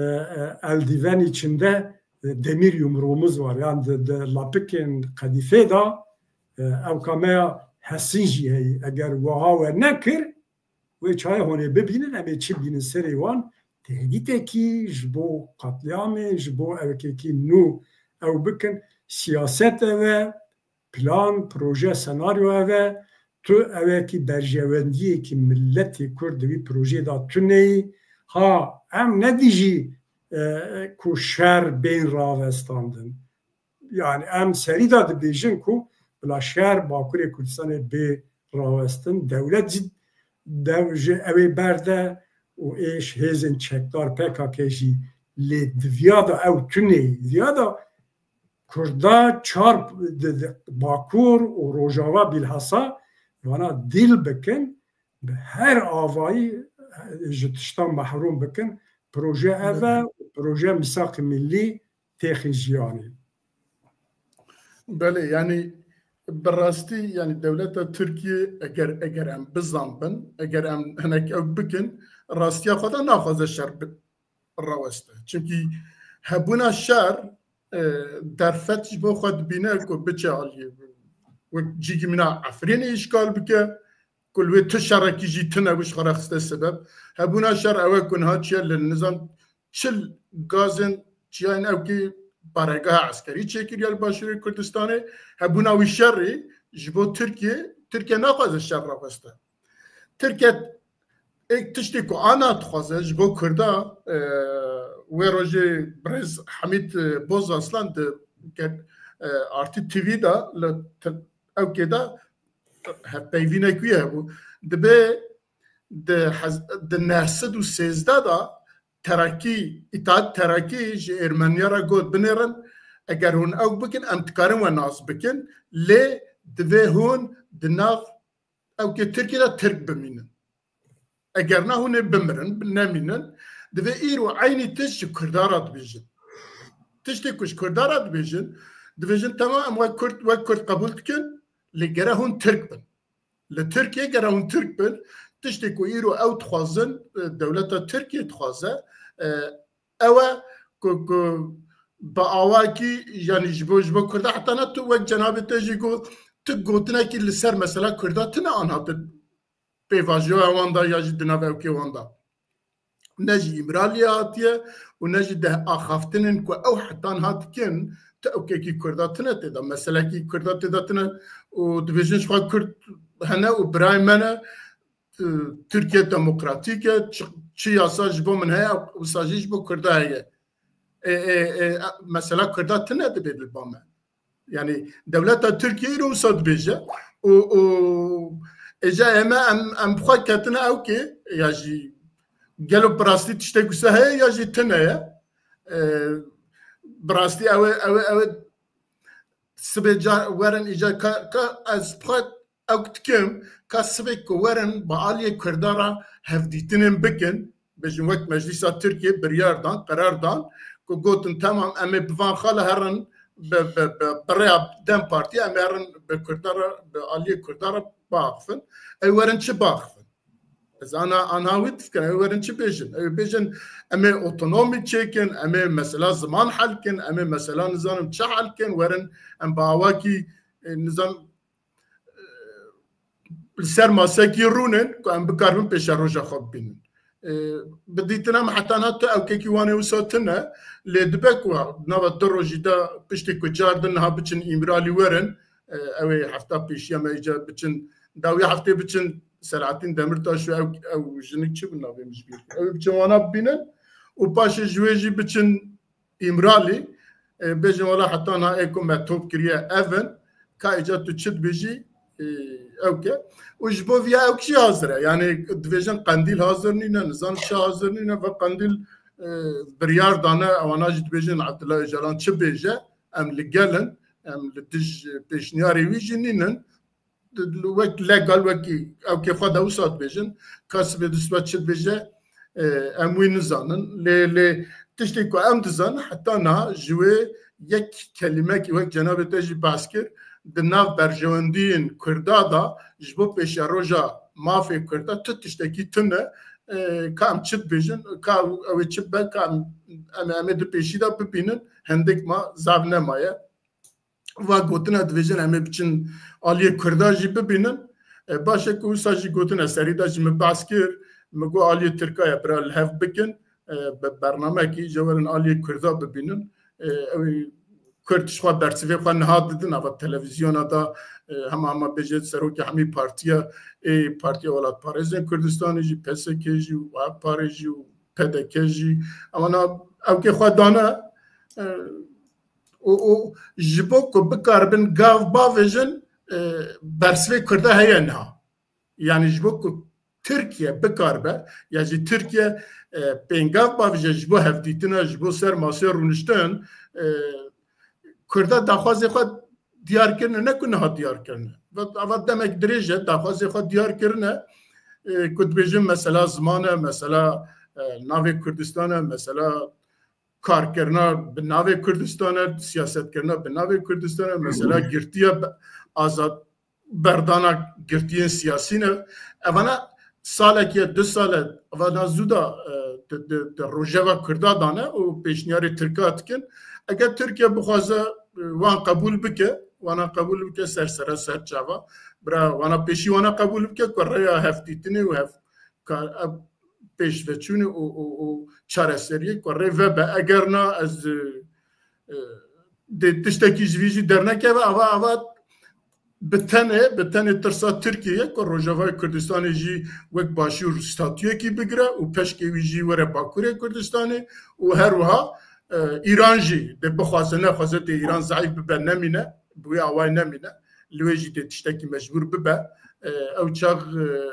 eldiven içinde, e, demir yumruğumuz var. Yani di, di lapikên qedîfê de, E, ewka me ya Hesin jî heye. Eger wiha we nekir, wê çaye honê bibînin, em ê çi bînin serê wan? Tehdîtekî ji bo qetlîamê, ji bo ewekekî nû ew bikin. Siyaset ev e, plan, proje, senaryo ev e. Tu ewekî berjewendiyekî miletê Kurd di wî projeyê de tuneyî. Ha, em ne dijî, e, ku şer bên ravestandin. Yani em serî de dibêjin ku bila şer Bakurê Kurdistanê bê rawestin, dewlet jî dev ji ew ê berde û êş hêzên çekdar P K K jî lê di viya da ew tuneyî, viya da Kurda çar di, di, Bakur û Rojava bilhassa vana dîl bikin, bi her avayî ji tiştan mehrûm bikin. Proje ev e, proje Misaqê Millî têxin jiyanê. Belê, yani bi rastî, yani dewleta Tirkiye eger, eger em bizanbin, eger em hinek ew bikin, rastiya xwe de naxwaze şer bi-, raweste. Çimkî hebûna şer, e, derfet ji bo xwe dibîne ku biçe aliyê. Wek cîgî mîna Efrînê îşgal bike, ku li wê tu şerekî jî tune wî ji xwe re xiste sebeb. Hebûna şer ew e ku niha çiye li nizam çil gazên çiyayên ewkî baregeha eskerî çêkiriye li Başûrê Kurdistanê. Hebûna wî şerî ji bo Tirkiye, Tirkiye naxwaze şer raweste. Tirkiye êk tiştê ku a nadixwaze ji bo Kurda, e, wê rojê birêz Hemîd, e, Bozaslan di ke-, e, Artı T V de li te-, ewkê de hevpeyvînek wî hebû. Dibê di hez-, di neh sed û sêzdeh de Terakî, Îtaat Terakî ji Ermeniya re got binêrin, eger hûn ew bikin, em dikarin we nas bikin, lê divê hûn di nav ewkê Tirkiyê de Tirk bimînin. Eger na hûn ê bimirin, nemînin, divê îro eynî tişt ji Kurda re dibêjin. Tiştê ku ji Kurda re dibêjin, dibêjin, temam, em we Kurd, wek Kurd qebûl dikin, lê gere hûn Tirk bin. Li Tirkiyê gere hûn Tirk bin, tiştê ku îro ew dixwazin, e, dewleta Tirkiyê dixwaze, e, ew e ku, ku bi awakî, yanî ji bo, ji bo Kurda, heta ne tu wek cenabê te jî got, tu gotinekî li ser mesela Kurda tune anha di pêvajoya wan de ya jî di nav ewkê wan de. Ne ji Îmraliyê hatiye û ne jî di axaftinên ku ew heta niha dikin, tu ewkekî Kurda tune tê de, meselekî Kurda tê de tune û dibêjin ji xwe Kurd hene û birayê me ne, e, Tirkiye demokratîk e, çi, çi yasa ji bo min heye, wisa jî ji bo Kurda heye. E, e, e, mesela Kurda tune dibe li ba me. Yani dewleta Tirkiyê îro wisa dibêje û, û êca ême em, em bi xwe ketine ewkê ya jî gelo bi rastî tiştek wisa heye ya jî tune ye. E, bi rastî ew ê, ew ê, ew ê sibê ca werin îca ka, ka ez bi xwe ew dikim ka sibê ku werin bi aliyê Kurda re hevdîtinên bikin, bêjin wek Meclîsa Tirkiye biryar dan, qerar dan, ku gotin, temam, em ê bi van xala herin bi, bi, bi, bi rêya DEM Partî, em ê herin bi Kurda re, bi aliyê Kurda re biaxifin. Ew werin çi biaxifin? Ez ana, anha wî difikirim, ew werin çi bêjin? Ew bêjin, em ê otonomî çêkin, em ê mesela ziman hel kin, em ê mesela nizanim çi hel kin, werin em bi awakî, e, nizam, e, li ser masekî rûnin ku em bikaribin pêşeroja xwe bibînin. E, bi dîtina min heta niha tu ewkekî wan ê wisa tune, lê dibe ku nava du rojî de piştî ku car din niha biçin Îmralî werin, e, ew ê hefta pêşiya me îca biçin, dawî heftê biçin Selahattin Demirtaş û ew, ew jinik çi bû navê min ji bîr. Ew ê biçin wana bibînin û paşê ji wê jî biçin Îmralî, e, bêjin wela heta niha ê ku me top kiriye ev in, ka îca tu çi dibêjî, e, ew ke. Û ji bo viya ew kî hazir e. Yani dibêjin Qendîl hazir nîne, nizam çi hazir nîne, ve Qendîl, e, biryar dane, ewana jî dibêjin Abdullah Ocalan çi bêje, em li gel in, em li dij pêşniyarê wî jî nînin. Wek legal, wekî ewkê xwe de wisa dibêjin, ka sibê dû sibe çi dibêje, e, em wî nizanin. Lê, lê tiştê ku em dizanin, heta niha ji wê yek kelîmekî, wek cenabê te jî behs kir, di nav berjewendiyên Kurda de ji bo pêşeroja mafê Kurda tu tiştekî tune, e, ka em çi dibêjin, ka ew ê çi bibe, ka em, em, em ê di pêşî de bibînin, hindik ma zav nemaye. va gotina dibêjin em ê biçin aliyê Kurda jî bibînin. E, baş e ku wisa jî gotine serî de jî min behs kir, min got aliyê Tirka ye bira li hev bikin, e, bi bernamekî ji werin aliyê Kurda bibînin. E, ew Kurd ji xwe bersivê xwe niha didin, ava televîzyona da, e, hema hema bêje serokê hemî partiya, ê Partiya Welatparêzên Kurdistanê jî, P S K jî û AK Parê jî û P D K jî, ewana ewkê xwe dane, e, û, û ji bo ku bikaribin gav bavêjin, e, bersivê Kurda heye niha. Yani ji bo ku Tirkiye bikaribe, ya jî Tirkiye, e, pêngav bavêje ji bo hevdîtina, ji bo ser masê rûniştin, e, Kurda daxwazê xwe diyar kirine, ne ku niha diyar kirine. Ava demek dirêj e, daxwazê xwe diyar kirine, e, ku dibêjin mesela ziman e, mesela, e, navê Kurdistan e, mesela karkirina bi navê Kurdistan e, siyasetkirina bi navê Kurdistan e, mesela girtiya be-, azad berdana girtiyên siyasî ne. Evana salekî ye, du sal e, evana zû da, e, di, di, di rojeva Kurda dane û pêşniyarê Tirka dikin. Eger Tirkiye bixwaze, e, wan qebûl bike, wana qebûl bike ser sera ser çava. Bira wana pêşî wana qebûl bike ku rêya hevdîtinê û hev-, ka-, ev pêşveçûnê û, û, û çareseriyê ku rê vebe. Eger na ez, e, e, dê tiştekî ji vî jî dernekeve, ava, ava bi tenê, bi tenê tirsa Tirkiyê ye ku Rojavayê Kurdistanê jî wek Başûr statuyekî bigire û peşkê wî jî were Bakurê Kurdistanê û her wiha, e, Îran jî dê bixwaze nexwaze dê Îran zeîf bibe nemîne, bi wî awayî nemîne. Li wê jî dê tiştekî mecbûr bibe. E, ew çax, e,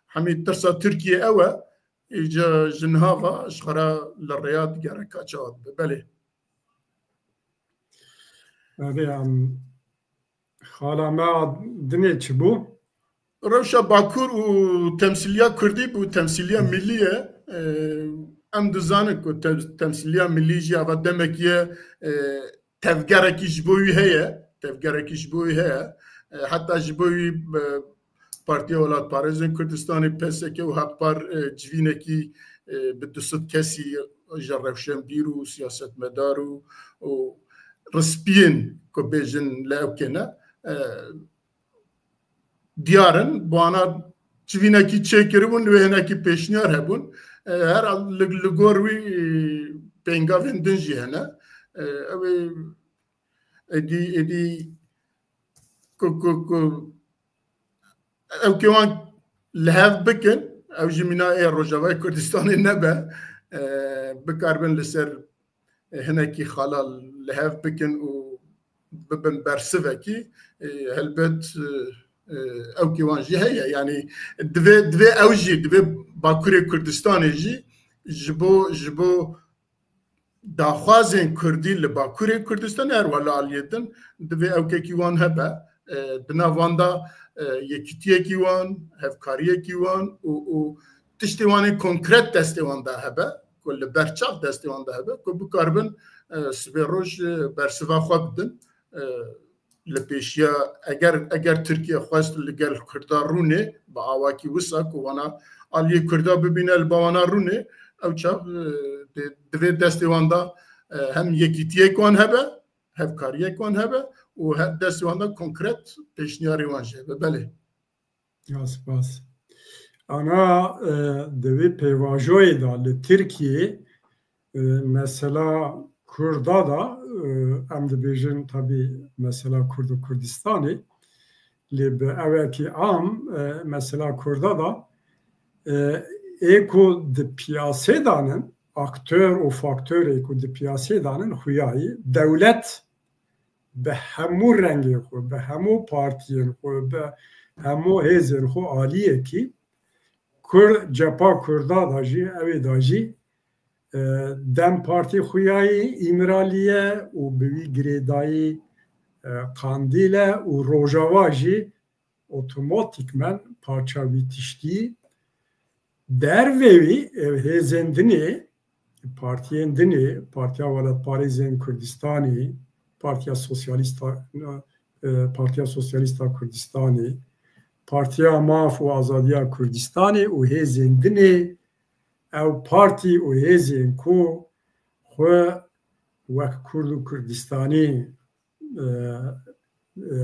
hemî tirsa Tirkiyê ew e. Îca ji niha ve ji xwe re li rêya digere ka çawa dibe. Belê. Belê, em, xala me a dinê çi bû? Rewşa Bakur û temsîliya Kurdî bû, temsîliya millî ye. Ee, em dizanin ku te-, temsîliya millî jî ava demek ye, e, tevgerekî ji bo wî heye, tevgerekî ji bo wî heye. E, heta ji bo wî, e, Partiya Welatparêzên Kurdistanê, P S K û Hak Par, e, civînekî, e, bi du sed kesî ji rewşenbîr û siyasetmedar û, û rispiyên ku bêjin li ewkê ne, e, diyar in. Bi wana civînekî çêkiribûn, li wê hinekî pêşniyar hebûn. E, her li, li gor wî, e, pêngavên din jî hene. E, ew ê êdî, êdî ku, ku, ku ewkê wan li hev bikin, ew jî mîna ê Rojavayê Kurdistanê nebe, e, bikaribin li ser, e, hinekî xala li hev bikin û bibin bersivekî, e, helbet, e, e, ewkê wan jî heye. Yanî divê, divê ew jî, divê Bakurê Kurdistanê jî ji bo, ji bo daxwazên Kurdî li Bakurê Kurdistanê her wiha li aliyê din divê ewkekî wan hebe, e, di nav wan de, e, yekîtiyekî wan, hevkariyekî wan û, û tiştê wan ê konkret destê wan de hebe, ku li ber çav destê wan de hebe, ku bikaribin, e, sibê roj, e, bersiva xwe bidin. E, li pêşiya eger, eger Tirkiye xwest li gel Kurda rûnê, bi awakî wisa ku wana aliyê Kurda bibîne li ba wana rûnê, ew çax, e, dê, divê destê wan de, e, hem yekîtiyek wan hebe, hevkariyek wan hebe û he-, destê wan de konkret pêşniyarê wan jî hebe. Belê. Ya spas. Ana, e, di vê pêvajoyê de li Tirkiyê, e, mesela Kurda da, e, em dibêjin tabî mesela Kurd û Kurdistanê, lê bi ewekî am, e, mesela Kurda da, e, ê ku di piyasê danin, aktör û faktorê ku di piyasê danin xuyayî dewlet bi hemû rengên xwe, bi hemû partiyên xwe, bi hemû hêzên xwe aliyekî Kurd, cepha Kurda da jî, ew ê da jî, e, DEM Partî xuyayî Îmralî ye û bi wî girêdayî, e, Qandîl e û Rojava jî otomatîkmen parça wî tiştî. Dervê wî, e, hêzên dinê, partiyên dinê, Partiya Welatparêzên Kurdistanê, Partiya Sosyalîsta, e, Partiya Sosyalîsta Kurdistanê, Partiya Maf û Azadiya Kurdistanê û hêzên dinê, ew partî û hêzên ku xwe wek Kurd û Kurdistanî e, e,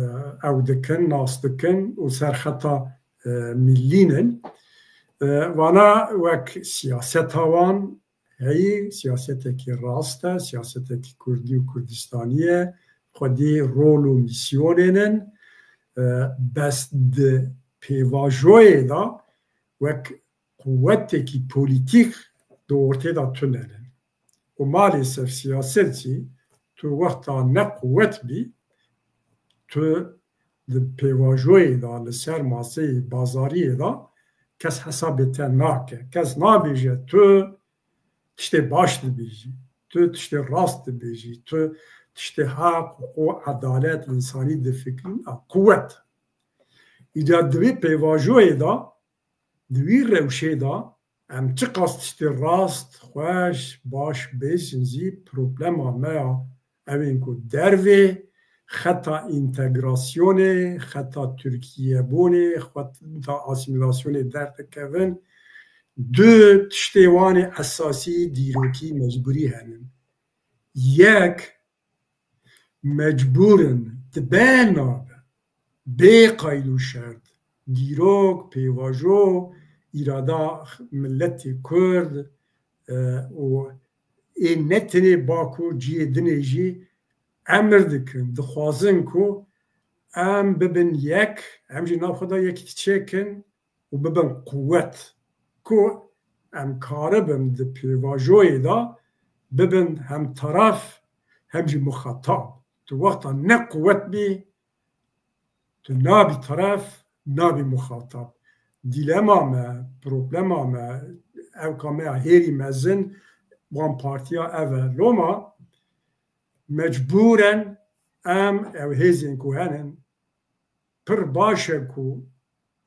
ew dikin, nas dikin û ser xeta, e, millî nin. E, vana wek siyaseta wan heyî, siyasetekî rast e, siyasetekî kurdî û kurdistanî ye, xwedî rol û mîsyonê nin. E, bes di pêvajoyê de wek quwetekî polîtîk di ortê de tune nin. Û malêsef siyaset jî tu wexta ne quwet bî, tu di pêvajoyê de, li ser maseyê bazariyê de kes hesabê te nake. Kes nabêje tu tiştê baş dibêjî, tu tiştê rast dibêjî, tu tiştê heq, huqûq, edalet, însanî difikirî. Na, quwet. Îcar di vê pêvajoyê de, di wî rewşê de em çiqas tiştê rast, xweş, baş bêjin jî problema me ya ew ên ku dervê xeta întegrasyonê, xeta Tirkiyebûnê, xeta asîmîlasyonê derdikevin. Du tiştê wan ê esasî dîrokî mecbûrî henin. Yek, mecbûr in, dibe nabe, bê qayd û şert, dîrok, pêvajo, îrada miletê Kurd, e, û ê ne tenê Bakur, cihê dinê jî emir dikin, dixwazin ku em bibin yek, em jî nav xwe de yekîtî çêkin û bibin quwet, ku em karibin di pêvajoyê de bibin hem teref hem jî muxatab. Tu wexta ne quwet bî, tu nabî teref, nabî muxatab. Dîlema me, problema me, ewka me ya hêrî mezin wan partiya ev e. Loma mecbûren em ew hêzên ku henin, pir baş e ku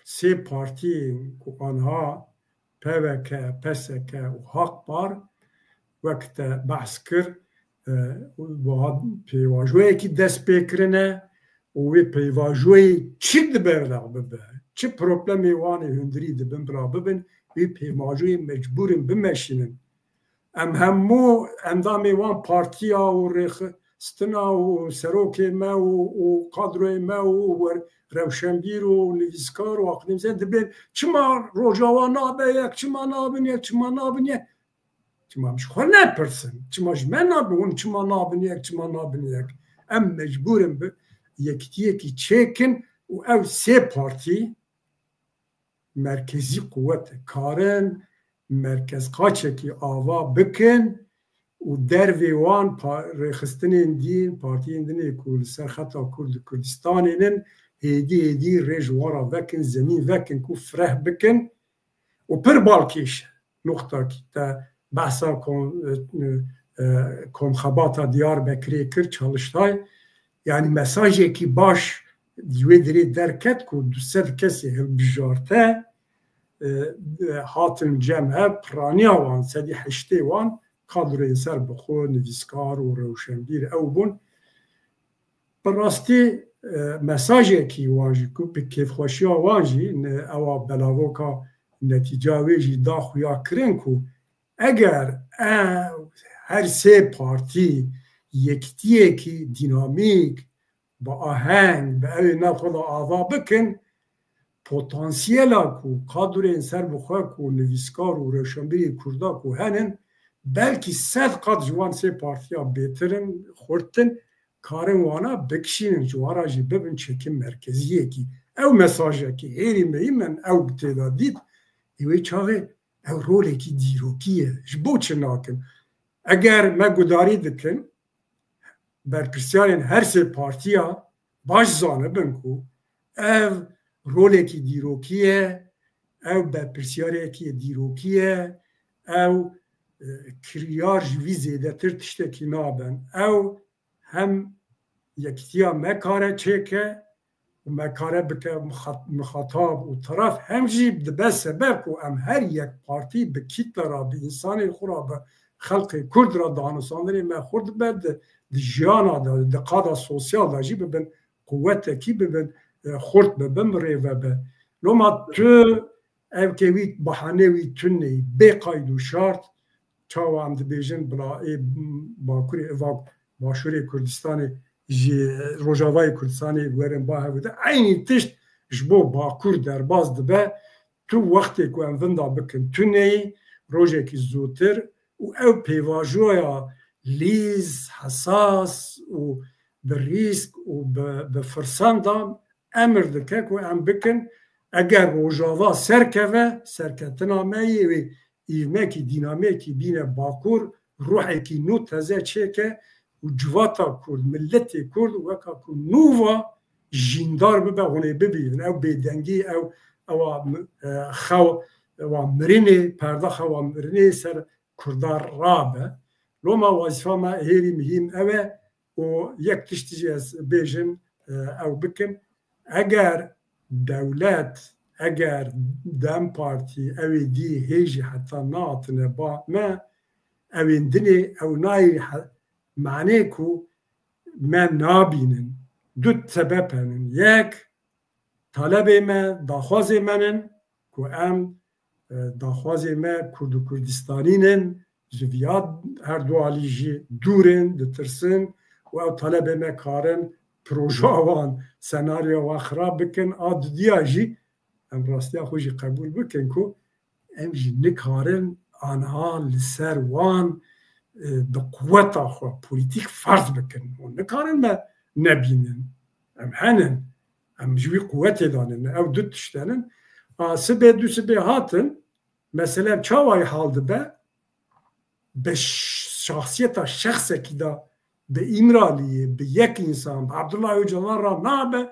sê partiyên ku anha P V K, P S K û Hak Par wek te behs kir, e, wiha pêvajoyekî dest pê kirine û wê pêvajoyê çi di ber de bibe, çi problemê wan ê hundirî di bin bira bibin, wê pêvajoyê mecbûr in bimeşînin. Em hemû endamê wan partiya û rêxistina û serokê me û, û kadroyê me û wer-, rewşenbîr û nivîskar û akademîsyen dibên, çima Rojava nabe yek, çima nabin yek, çima nabin yek? Çima ji xwe nepirsin? Çima ji me nabin? Hûn çima nabin yek, çima nabin yek? Em mecbûr in bi yekitiyekî çêkin û ew sê partî merkezî quwet e. Karin merkezqaçekî ava bikin û dervê wan pa-, rêxistinên din, partiyên din ê ku li ser xeta Kurd û Kurdistanê nin, hêdî hêdî rê ji wan re vekin, zemîn vekin ku fireh bikin û pir balkêş e. Nuqtakî te behsa kom-, e, e, komxebata Diyarbekirê kir, Çalıştay. Yanî mesajekî baş di wê derê derket ku du sed kesê hilbijarte, e, e, hatin cem hev, piraniya wan, sedî heştê wan kadroyên serbixwe, nivîskar û rewşenbîr ew bûn. Bi rastî, e, mesajekî wan jî ku bi kêfxweşiya wan jî ne, ewa belavoka netîca wê jî da xuya kirin ku eger ev her sê partî yekitiyekî dînamîk, bi aheng, bi ew ê nav xwe de ava bikin, potansiyela ku kadrên serbixwe ku nivîskar û rewşenbîrê Kurda ku henin, belkî sed qat ji wan sê partiya bêtir in, xurt in, karin wana bikişînin, ji wan re jî bibin çekî merkeziyekî. Ew mesajekî hêrî mehîm in, ew bi tê de dît, ê wê çaxê ew rolekî dîrokî ye. Ji bo çi nakin? Eger me gudarî dikin, berpirsyarên her sê partiya baş zanibin ku ev rolekî dîrokî ye, ew berpirsiyariyekî dîrokî ye, ew, e, kiryar ji vî zêdetir tiştekî nabin. Ew hem yekitiya me kare çêke û me kare bike mixat-, mixatab û teref, hem jî dibe sebeb ku em her yek partî bi kîtle re, bi însanên xwe re, bi xelkê Kurd re danûstandinê me xurt bibe, di, di jiyana de, di qada sosyal de jî bibin quwetekî, bibin, e, xurt bibin, bi rêve be. Loma tu ev ke wî bahanê wî tune, bê qayd û şart, çawa em dibêjin bila ê Bakurê, ê va-, Başûrê Kurdistanê ji Rojavayê Kurdistanê werin ba hev de. Eynî tişt ji bo Bakur derbas dibe. Tu wextê ku em vinda bikin tuneyî, rojekî zûtir û ew pêvajoya lîz, hesas û bi rîsk û bi, bi firsan de emir dike ku em bikin. Eger Rojava serkeve, serketina me yê wê îvmekî, dînamekî bîne Bakur, ruhekî nû teze çêke û civata Kurd, miletê Kurd weka ku nû va jîndar bibe, hûn ê bibînin. Ew bêdengî, ew, ewa, e, xew, ewa mirinê, perda xewa mirinê ser Kurda rabe. Loma wazîfa me hêrî mihîm ew e û yek tiştî jî ez bêjim, e, ew bikim. Eger dewlet, eger DEM Partî, ew ê dî hê jî heta nehatine ba me, ew ên dinê ew nayê he-, manê ku me nabînin. Du sebep henin. Yek, talebê me, daxwazê me nin ku em, e, daxwazê me Kurd û Kurdistanî nin, ji viya her du alî jî dûr in, ditirsin û ew talebê me karin projeya wan, senaryoya wan xirab bikin. A dudiya jî em rastiya xwe jî qebûl bikin ku em jî nikarin anha li ser wan, e, bi quweta xwe polîtîk ferz bikin. Hûn nikarin me nebînin. Em henin. Em ji wî quwetê de nin. Ew du tişt henin. A, sibê, du sibê hatin. Mesele çawa hal dibe? Bi ş-, şahsiyeta şexsekî de, bi Îmraliyê, bi yek însan, bi Abdullah Ocalan re nabe,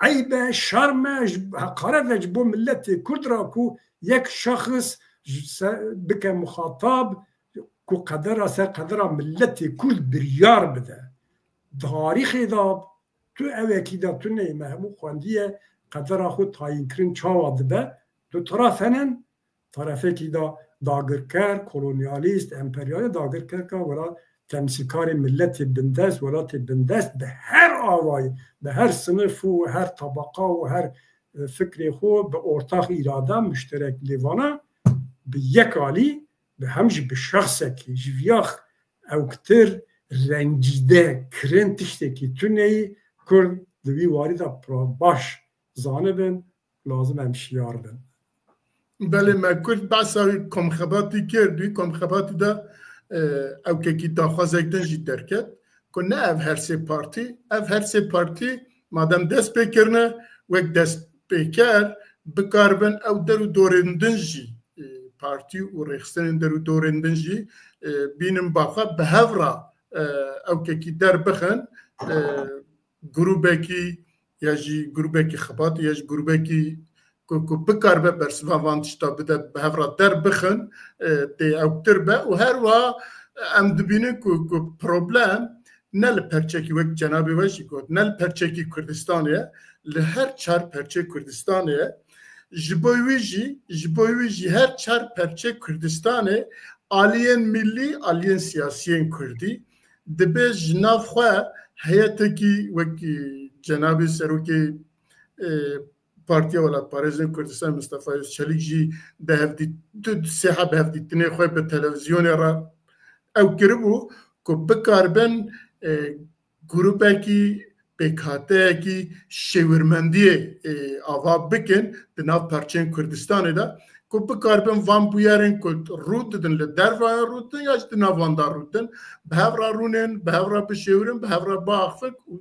eyb e, şerm e, ji, heqaret e ji bo miletê Kurd re ku yek şexs ji se-, bike muxatab, ku qedera ser qedera miletê Kurd biryar bide. Tarîxê de tu ewekî de tu neyê, me hemû xwendiye, qedera xwe tayînkirin çawa dibe, du taraf henin, tarafekî de dagirker, kolonyalîst, emperyalîst, dagirkerka wela temsîlkarê miletê bindest, welatê bindest bi her avayî, bi her sinif û her tabaqa û her, e, fikrê xwe bi ortax îrade muşterek lêvana bi yek alî, bi hem jî bi şexsekî ji viya ewktir rencîde kirin tiştekî tuneyî Kurd di vî warî de pra-, baş zanibin, lazim em şiyar bin. Belê, me Kurd behsa wî komxebatî kir, di wî komxebatî de, e, ewkekî daxwazek din jî derket ku ne ev her sê partî, ev her sê partî madem dest pê kirine, wek destpêker bikaribin ew der û dorên din jî, e, partî û rêxistinên der û dorên din jî, e, bînin ba xwe bi hev re, e, ewkekî derbixin, e, grûbekî ya jî grûbekî xebatî ya jî grûbekî ku, ku bikaribe bersiva van tişta bide, bi hev re derbixin, e, tê ewktir be û her wiha em dibînin ku, ku problem ne li perçekî, wek cenabê we jî got, ne li perçekî Kurdistanê ye, li her çar perçê Kurdistanê ye. Ji bo wî jî, ji bo wî jî her çar perçê Kurdistanê aliyên millî, aliyên siyasiyên Kurdî dibe ji nav xwe heyetekî wek, e, cenabê serokê, e, Partiya Welatparêzên Kurdistan Mistefa Özçelik jî di hevdît-, du, du sê heb hevdîtinê xwe bi televîzyonê re ew kiribû ku bikaribin, e, grûbekî, pêkhateyekî şêwirmendiyê, e, ava bikin di nav perçeyên Kurdistanê de, ku bikaribin van bûyerên ku rû didin li derve rû didin ya jî di nav wan de rû didin, bi hev re rûnên, bi hev re bişêwirin, bi hev re biaxifin û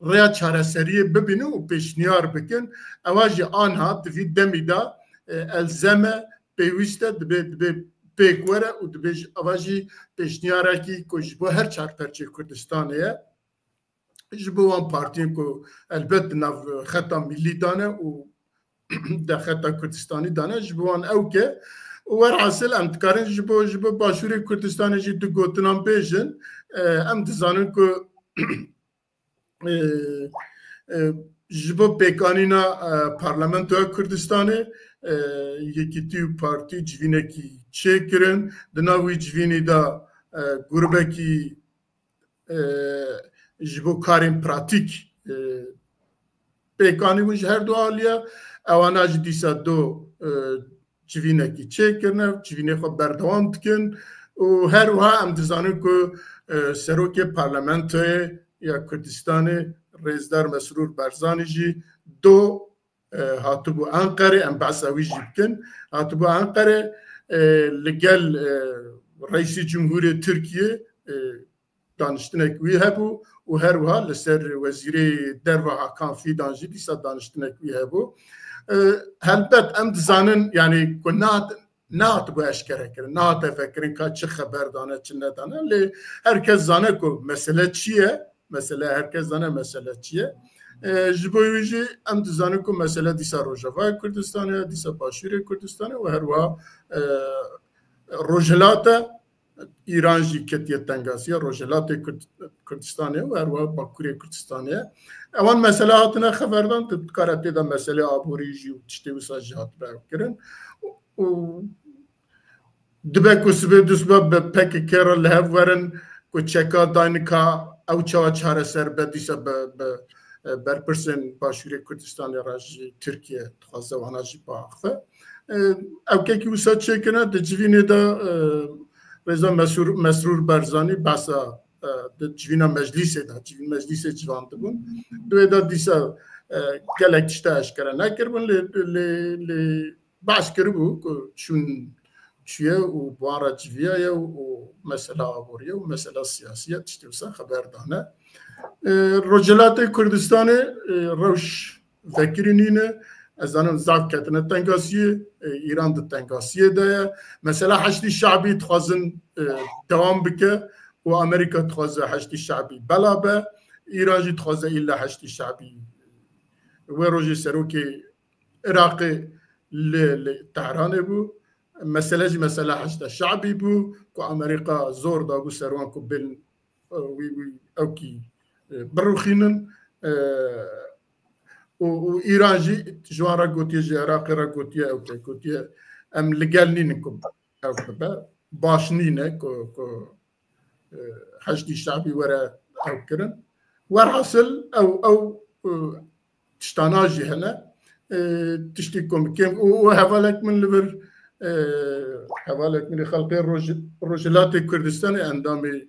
rêya çareseriyê bibînin û pêşniyar bikin. Ewa jî anha di vî demî de, e, elzem e, pêwîst e, dibe, dibe pêk were û dibe jî, ewa jî pêşniyarekî ku ji bo her çar perçê Kurdistanê ye. Ji bo wan partiyên ku elbet di nav xeta millî de ne û di xeta Kurdistanî de ne, ji bo wan ewk e. Û werhasil em dikarin ji bo, ji bo Başûrê Kurdistanê jî du gotinan bêjin. E, em dizanin ku, e, e, ji bo pêkanîna, e, Parlamentoya Kurdistanê, e, Yekîtî û Partî civînekî çêkirin. Di nav wî civînî de, e, grûbekî, e, ji bo karên pratîk, e, pêkanî bûn ji her du aliya. Ewana jî dîsa do, e, civînekî çêkirine, civînê xwe berdewam dikin û her wiha em dizanin ku, e, serokê parlamentoyê ya Kurdistanê Rêzdar Mesrûr Barzanî jî do e, hatibû Enqerê, em behsa wî jî bikin. Hatibû Enqerê, e, li gel, e, Reîsî Cumhurê Tirkiye, e, daniştinek wî hebû û her wiha li ser Wezîrê Derva Hakan Fîdan jî dîsa daniştinek wî hebû. E, helbet em dizanin, yanî ku nehat-, nehatibû eşkere kirin, nehate vekirin ka çi xeber dane, çi nedane. Lê her kes zane ku mesele çi ye, mesele her kes zane mesele çi ye. E, ji bo wî jî em dizanin ku mesele dîsa Rojavayê Kurdistanê ye, dîsa Başûrê Kurdistanê û her wiha, e, Rojhilat e. Îran jî ketiye tengasiya Rojhilatê Kurd-, Kurdistanê û her wiha Bakurê Kurdistanê ye. Ewan mesele hatine xeberdan, tu dikare tê de meselê aborî jî û tiştê wisa jî hatibe ew kirin. Û dibe ku sibê dusba bi P K K re li hev werin ku çeka daynika ew çawa çareser be, dîsa bi, bi, e, berpirsên Başûrê Kurdistanê re jî Tirkiye dixwaze wana jî biaxife. E, ew kekî wisa çêkirine di civînê de, e, Rêza Mesûr-, Mesrûr Barzanî behsa, e, di civîna meclîsê de, civîn meclîsê civan dibûn. Di wê de dîsa, e, gelek tişta eşkere nekiribûn, lê, lê, lê behs kiribû ku çûn çûye û bi wan re civiyaye û mesela aborî ye û mesela siyasî ye, tiştê wisa xeber dane. E, Rojhilatê Kurdistanê, e, rewş vekirî nîne. Ez zanim zaf ketine tengasiyê, e, Îran di tengasiyê de ye. Mesela Heşdî Şabî dixwazin, e, dewam bike û Amerîka dixwaze Heşdî Şabî bela be. Îran jî dixwaze îlla Heşdî Şabî. Wê rojê serokê Iraqê li, li Tehranê bû. Mesele jî mesela Heşda Şabî bû ku Amerîka zor dabû ser wan ku bên, e, wî, wî ewkî, e, birûxînin. E, û, û Îran jî ji wan re gotiye, ji Iraqê re gotiye, ew ke gotiye, em li gel nînin ku ew bibe. Baş nîne ku, ku e, Heşdî Şabî were ew kirin. Werhasil ew, ew, e, tiştana jî hene. E, tiştî ku min kêm û, û hevalek min li vir, e, hevalek min ê xelkê Roj-, Rojhilatê Kurdistanê endamê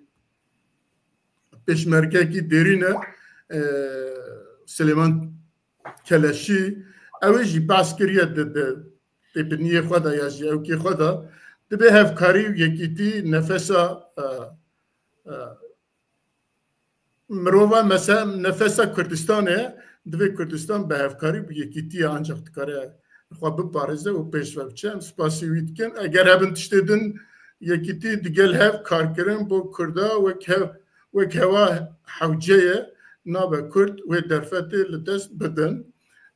pêşmergekî dêrî ne, e, Silêman Keleşî, ew ê jî behs kiriye di, di têbiniyê xwe de ya jî ewkê xwe de, dibê hevkarî û yekîtî nefesa, e, e, mirova mese-, nefesa Kurdistanê ye, divê Kurdistan bi hevkarî û bi yekîtiyê ancaq dikare xwe biparêze û pêş ve biçe. Em spasî wî dikin. Eger hebin tiştê din, yekîtî digel hev karkirin bo Kurda wek hev-, wek hewa hewce ye, nabe Kurd wê derfetê li dest bidin.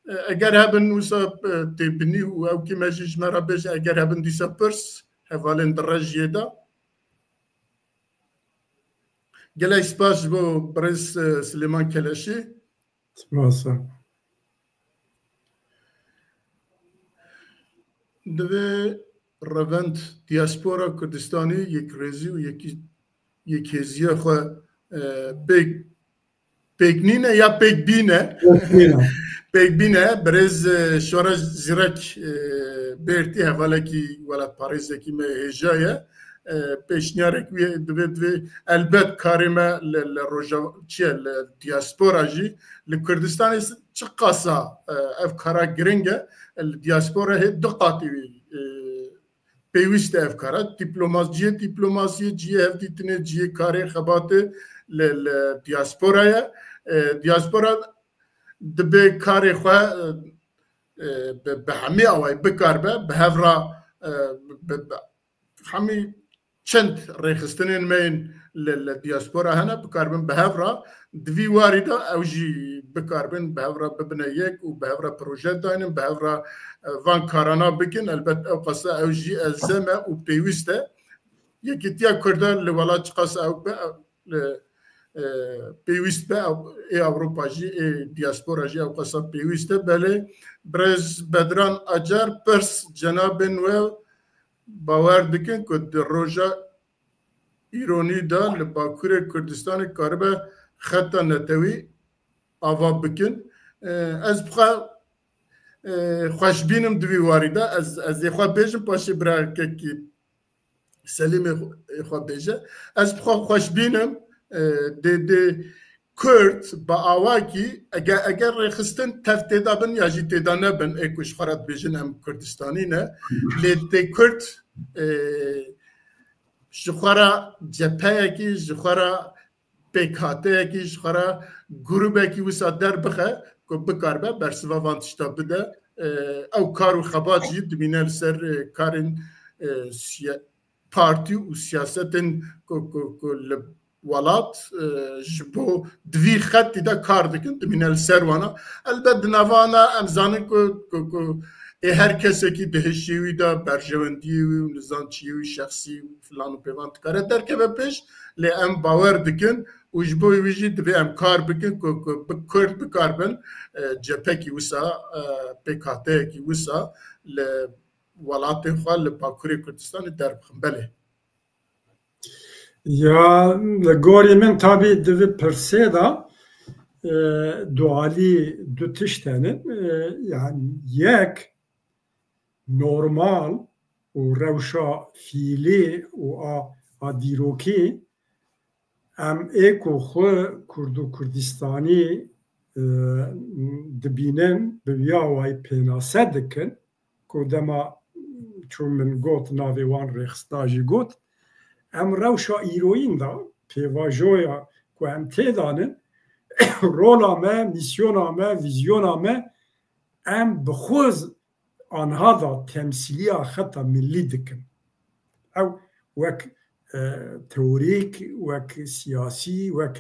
E, eger hebin wisa, e, têbinî û ewkî me jî ji me re bêje, eger hebin dîsa pirs, hevalên di rejiyê de. Gelek spas ji bo birêz, e, Silêman Keleşî. Spas. Divê revend diaspora Kurdistanî yekrêzî û yekî-, yekhêziya xwe, e, pêk, pêk nîne ya pêk bîne. Pêk bîne. Pêk bîne, birêz, e, Şora Zîrek, e, Bêrtî hevalekî welatparêzekî me hêja ye. E, pêşniyarek wî divê, divê elbet karê me li, li roja, çi ye, li diaspora jî, li Kurdistanê s-, çiqasa, e, ev kara giring e, li diaspora hê du qatî wî, e, pêwîst e ev kara. Dîplomas-, cihê dîplomasiyê, cihê hevdîtinê, cihê karê xebatê li, li diaspora ye. E, diaspora dibê karê xwe, e, e, bi, bi hemî awayî bikarbe, bi hev re, e, bi, bi, hemî çend rêxistinên me yên li, li diaspora hene, bikaribin bi hev re. Di vî warî de ew jî bikaribin bi hev re bibine yek û bi hev re proje daynin, bi hev re, e, van karana bikin. Elbet ew qasa ew jî elzem e û pêwîst e. Yekîtiya Kurdan li welat çiqas ew be, ew li, e, pêwîst be, ew, ê Ewropa jî, ê diaspora jî ew qasa pêwîst e. Belê birêz Bedran Acar pirs, cenabên we bawer dikin ku di roja îronî de li Bakurê Kurdistanê karibe xeta netewî ava bikin? E, ez bi xwe, e, xweşbîn im di vî warî de. Ez, ez ê xwe bêjim, paşê bira kekî Selîmê xwe, xwe bêje. Ez bi xwe xweşbîn im, e, dê, dê Kurd bi awakî eger, eger rêxistin tev têda bin ya jî têda nebin, ê ku ji xwe re dibêjin em Kurdistanî ne, lê tê Kurd, e, ji xwe re cepheyekî, ji xwe re pêkhateyekî, ji xwe re grûbekî wisa derbixe ku bikaribe bersiva van tişta bide. E, ew kar û xebat jî dimîne li ser, e, karên, e, siya-, partî û siyasetên ku, ku, ku li welat, e, ji bo di vî xetî de kar dikin, dimîne li ser wana. Elbet di navana em zanin ku, ku, ku ê her kesekî di hişê wî de berjewendiyê wî û nizançiyê wî şexsî û filan û pêvan dikare derkeve pêş, lê em bawer dikin û ji bo wî jî divê em kar bikin ku, ku bi Kurd bikaribin, e, cephekî wisa, e, pêkhateyekî wisa li welatê xwe li Bakurê Kurdistanê derbixin. Belê. Ya, li gorî min tabî di vî pirsê de, e, dualî du tişt hene. E, yani yek normal û rewşa fiîlî û a, a dîrokî em ê ku xwe Kurd û Kurdistanî, e, dibînin, bi vî awayî pênase dikin, ku dema çû min got, navê wan rêxistina jî got, em rewşa îroyîn de pêvajoya ku em têdanin, rola me, mîsyona me, vîzyona me, em bi xwe z-, anha da temsîliya xeta millî dikin. Ew wek, e, teorîk, wek siyasî, wek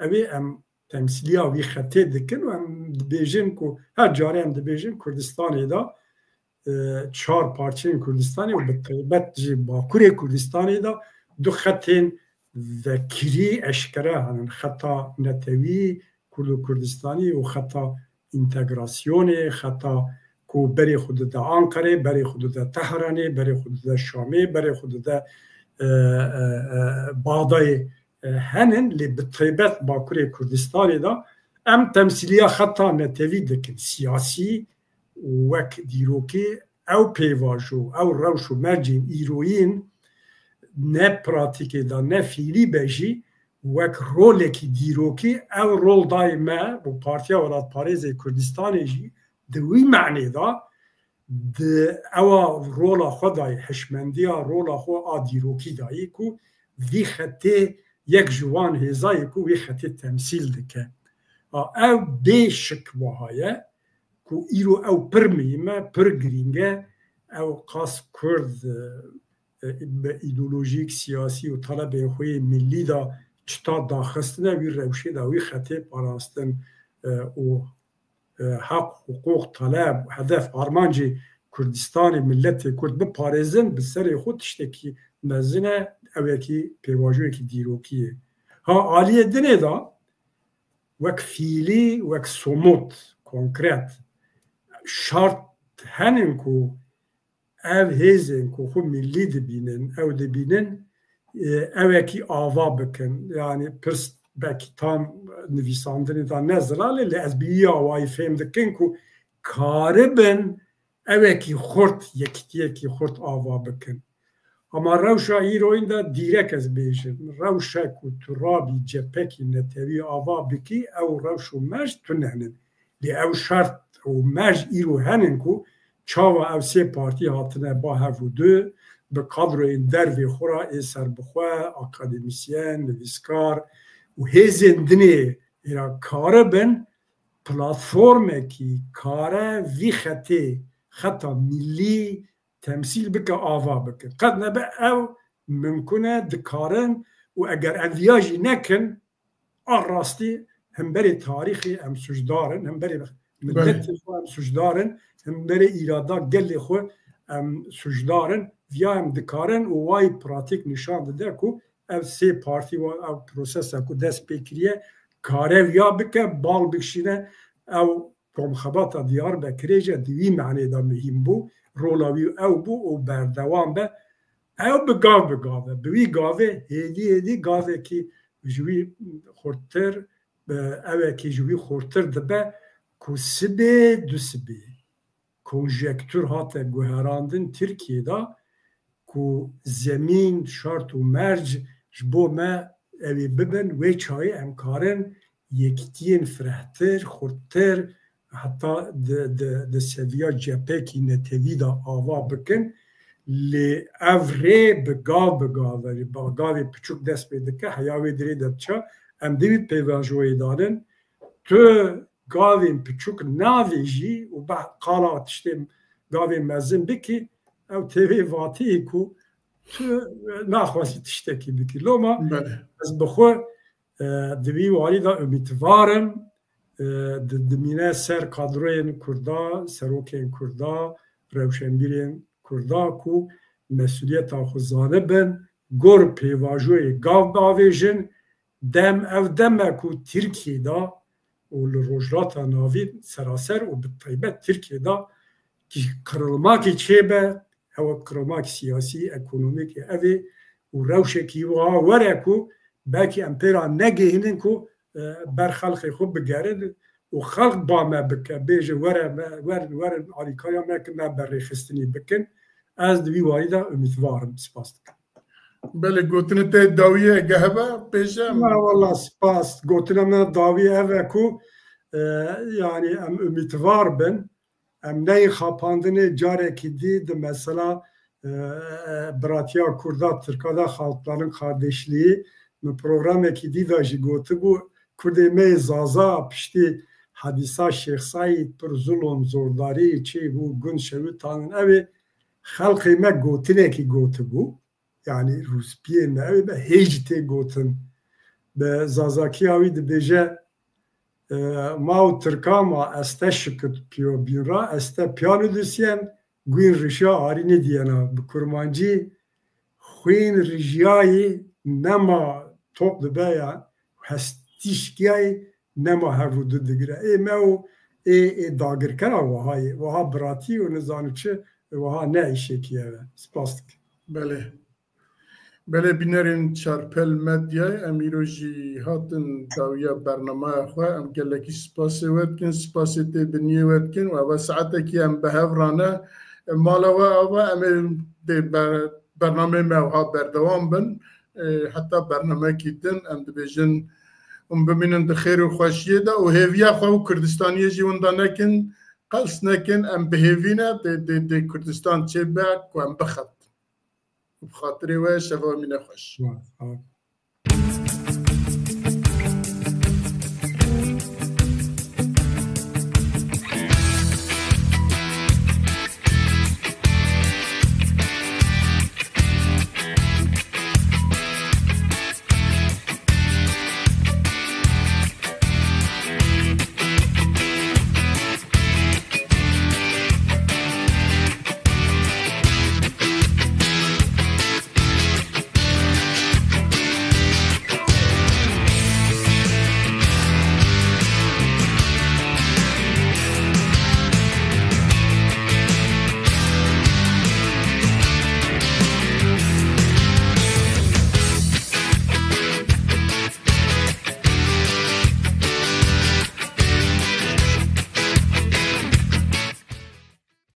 ew ê em temsîliya wî xetê dikin û em dibêjin ku her carê em dibêjin Kurdistanê de, e, çar parçeyên Kurdistanê û bi taybet jî Bakurê Kurdistanê de du xetên vekirî eşkere hene. Xeta netewî Kurd û Kurdistanî û xeta întegrasyonê, xeta ku berê xwe dide Anqerê, berê xwe dide Tehranê, berê xwe dide Şamê, berê xwe dide, e, e, e, Baxdayê, e, henin, lê bi taybet Bakurê Kurdistanê de em temsîliya xeta netewî dikin, siyasî û wek dîrokê ew pêvajo, ew rewş û mercên îroyîn ne pratîkê de, ne fiîlî be jî wek rolekî dîrokî ew rol dayê me û Partiya Welatparêzê Kurdistanê jî di wî manê de di ewa rola xwe dayê, hişmendiya rola xwe a dîrokî dayê ku vî xetê yek ji wan hêza ye ku wî xetê temsîl dike. A, ev bê şik wiha ye ku îro ew pir muhîm e, pir girîng e. Ew qas Kurd, e, e, bi îdeolojîk, siyasî û talebên xwe yê millî de çita daxistine, wî rewşê de wî xetê parastin, e, û, e, heq, hiqûq, taleb, hedef, armancê Kurdistanê, miletê Kurd biparêzin, bi serê xwe tiştekî mezin e, ew yekî pêvajoyekî dîrokî ye. Ha, aliyê dinê de wek fiîlî, wek somut, konkret şart henin ku ev hêzên ku xwe millî dibînin, ew dibînin, e, ewekî ava bikin. Yani pirs belkî tam nivîsandinê de ne ziral e, lê ez bi wî awayî fêm dikin ku karibin ewekî xurt, yekitiyekî xurt ava bikin. Ama rewşa îroyîn de dîrek ez bêjim, rewşa ku tu rabî cephekî netewî ava bikî, ew rewş û merc tune nin. Lê ew şert û merc îro henin ku çawa ev sê partî hatine ba hev û du, bi kadroyên dervê xwe re ê serbixwe, akademîsyen, nivîskar û hêzên dinê ê re karibin platformekî kare vî xetê, xeta millî temsîl bike, ava bike. Qet nebe ew mimkun e, dikarin û eger em viya jî nekin, a rastî hemberê tarîxê em sucdar in, hemberê miletê xwe em sucdar in, hemberê îrada gelê xwe em sucdar in. Viya em dikarin û wayî pratîk nîşan dide ku ev sê partî û ev prosesa ku dest pê kiriye kare viya bike, bal bikişîne. Ew komxebata Diyarbekirê jî di wî manê de muhîm bû, rola wî ew bû û berdewam be. Ew bi gav bi gav e. Bi wî gavê hêdî hêdî gavekî ji wî xurttir, e, ewekî ji wî xurttir dibe ku sibê du sibê konjektûr hate guherandin Tirkiyê de ku zemîn, şart û merc ji bo me ew ê bibin, wê çayê em karin yekîtiyên firehtir, xurttir, heta di, di, di seviya cepekî netewî de ava bikin. Lê ev rê bi gav bi gav e, bi gavê piçûk dest pê dike, heya wê dirê de diçe. Em dê wî pêvajoyê danin. Tu gavên piçûk navêjî û be qala tiştê gavê mezin bikî, ew tê vê vatiyê ku tu, e, naxwazî tiştekî bikî. Loma Belê. ez bi xwe, e, di vî warî de umîtvar im, e, di, dimîne ser kadroyên Kurda, serokên Kurda, rewşenbîrên Kurda ku mesuliyeta xwe zanibin, gor pêvajoyê gav bavêjin, dem ev dem e ku Tirkiyê de û li Rojhilata Navîn seraser û bi taybet Tirkiyê de ki qirılmakî çêbe, ew qirılmak siyasî, ekonomîk, ev ê û rewşekî wiha were ku belkî em pê re negihînin ku, e, ber xelqê xwe bigerin û xelq ba me bike, bêje were me, werin, werin alîkariya me kin, me berêxistinî bikin. Ez di vî warî de umîtvar im. Spas dikim. Belê, gotinê te dawiyê ge hebe, pêşe em Na, wela spas. Gotina me dawî ev e ku, e, yanî em umîtvar bin. Em neyê xapandinê carekî dî di mesela, e, e, biratiya Kurda, Tirka de Halkların Kardeşliği, min programekî dî de jî gotibû, Kurdê me yê Zaza piştî hedîsa Şêx Seîd pir zulm, zordarî çêbû, gund şewitandin. Ew ê xelqê me gotinekî gotibû. Yanî rûspiyê me, ew ê me hê jî tê gotin. Bi zazakiya wî dibêje, e, ma û tirka ma este şikit piyo bîn ra, este piyan û dusyen, gwîn rişya arî nêdiyena. Bi kurmancî, xwîn rijiyayî nema top dibe ya, hestîşkiyayî nema hev û du digire. Ê me û ê, ê dagirkera wiha yê. Wiha biratî û nizanim çi, wiha ne îşekî ev e. Spas dikim. Belê. Belê, bînerên Çarpel Medyayê, em îro jî hatin dawiya bernameya xwe. Em gelekî spasê we dikin, spasê tê biniyê we dikin. Û eva saetekî em bi hev rane. Mala we ava, em ê dê ber-, bernameyê me wiha berdewam bin. E, heta bernameyekî din em dibêjin hûn bimînin di xêr û xweşiyê de û hêviya xwe û Kurdistaniyê jî winda nekin, qels nekin, em bi hêvî ne, dê, dê, dê Kurdistan çêbe ku em bixebin. Bi xatirê we, şeva we mîne xweş. Sağ ol.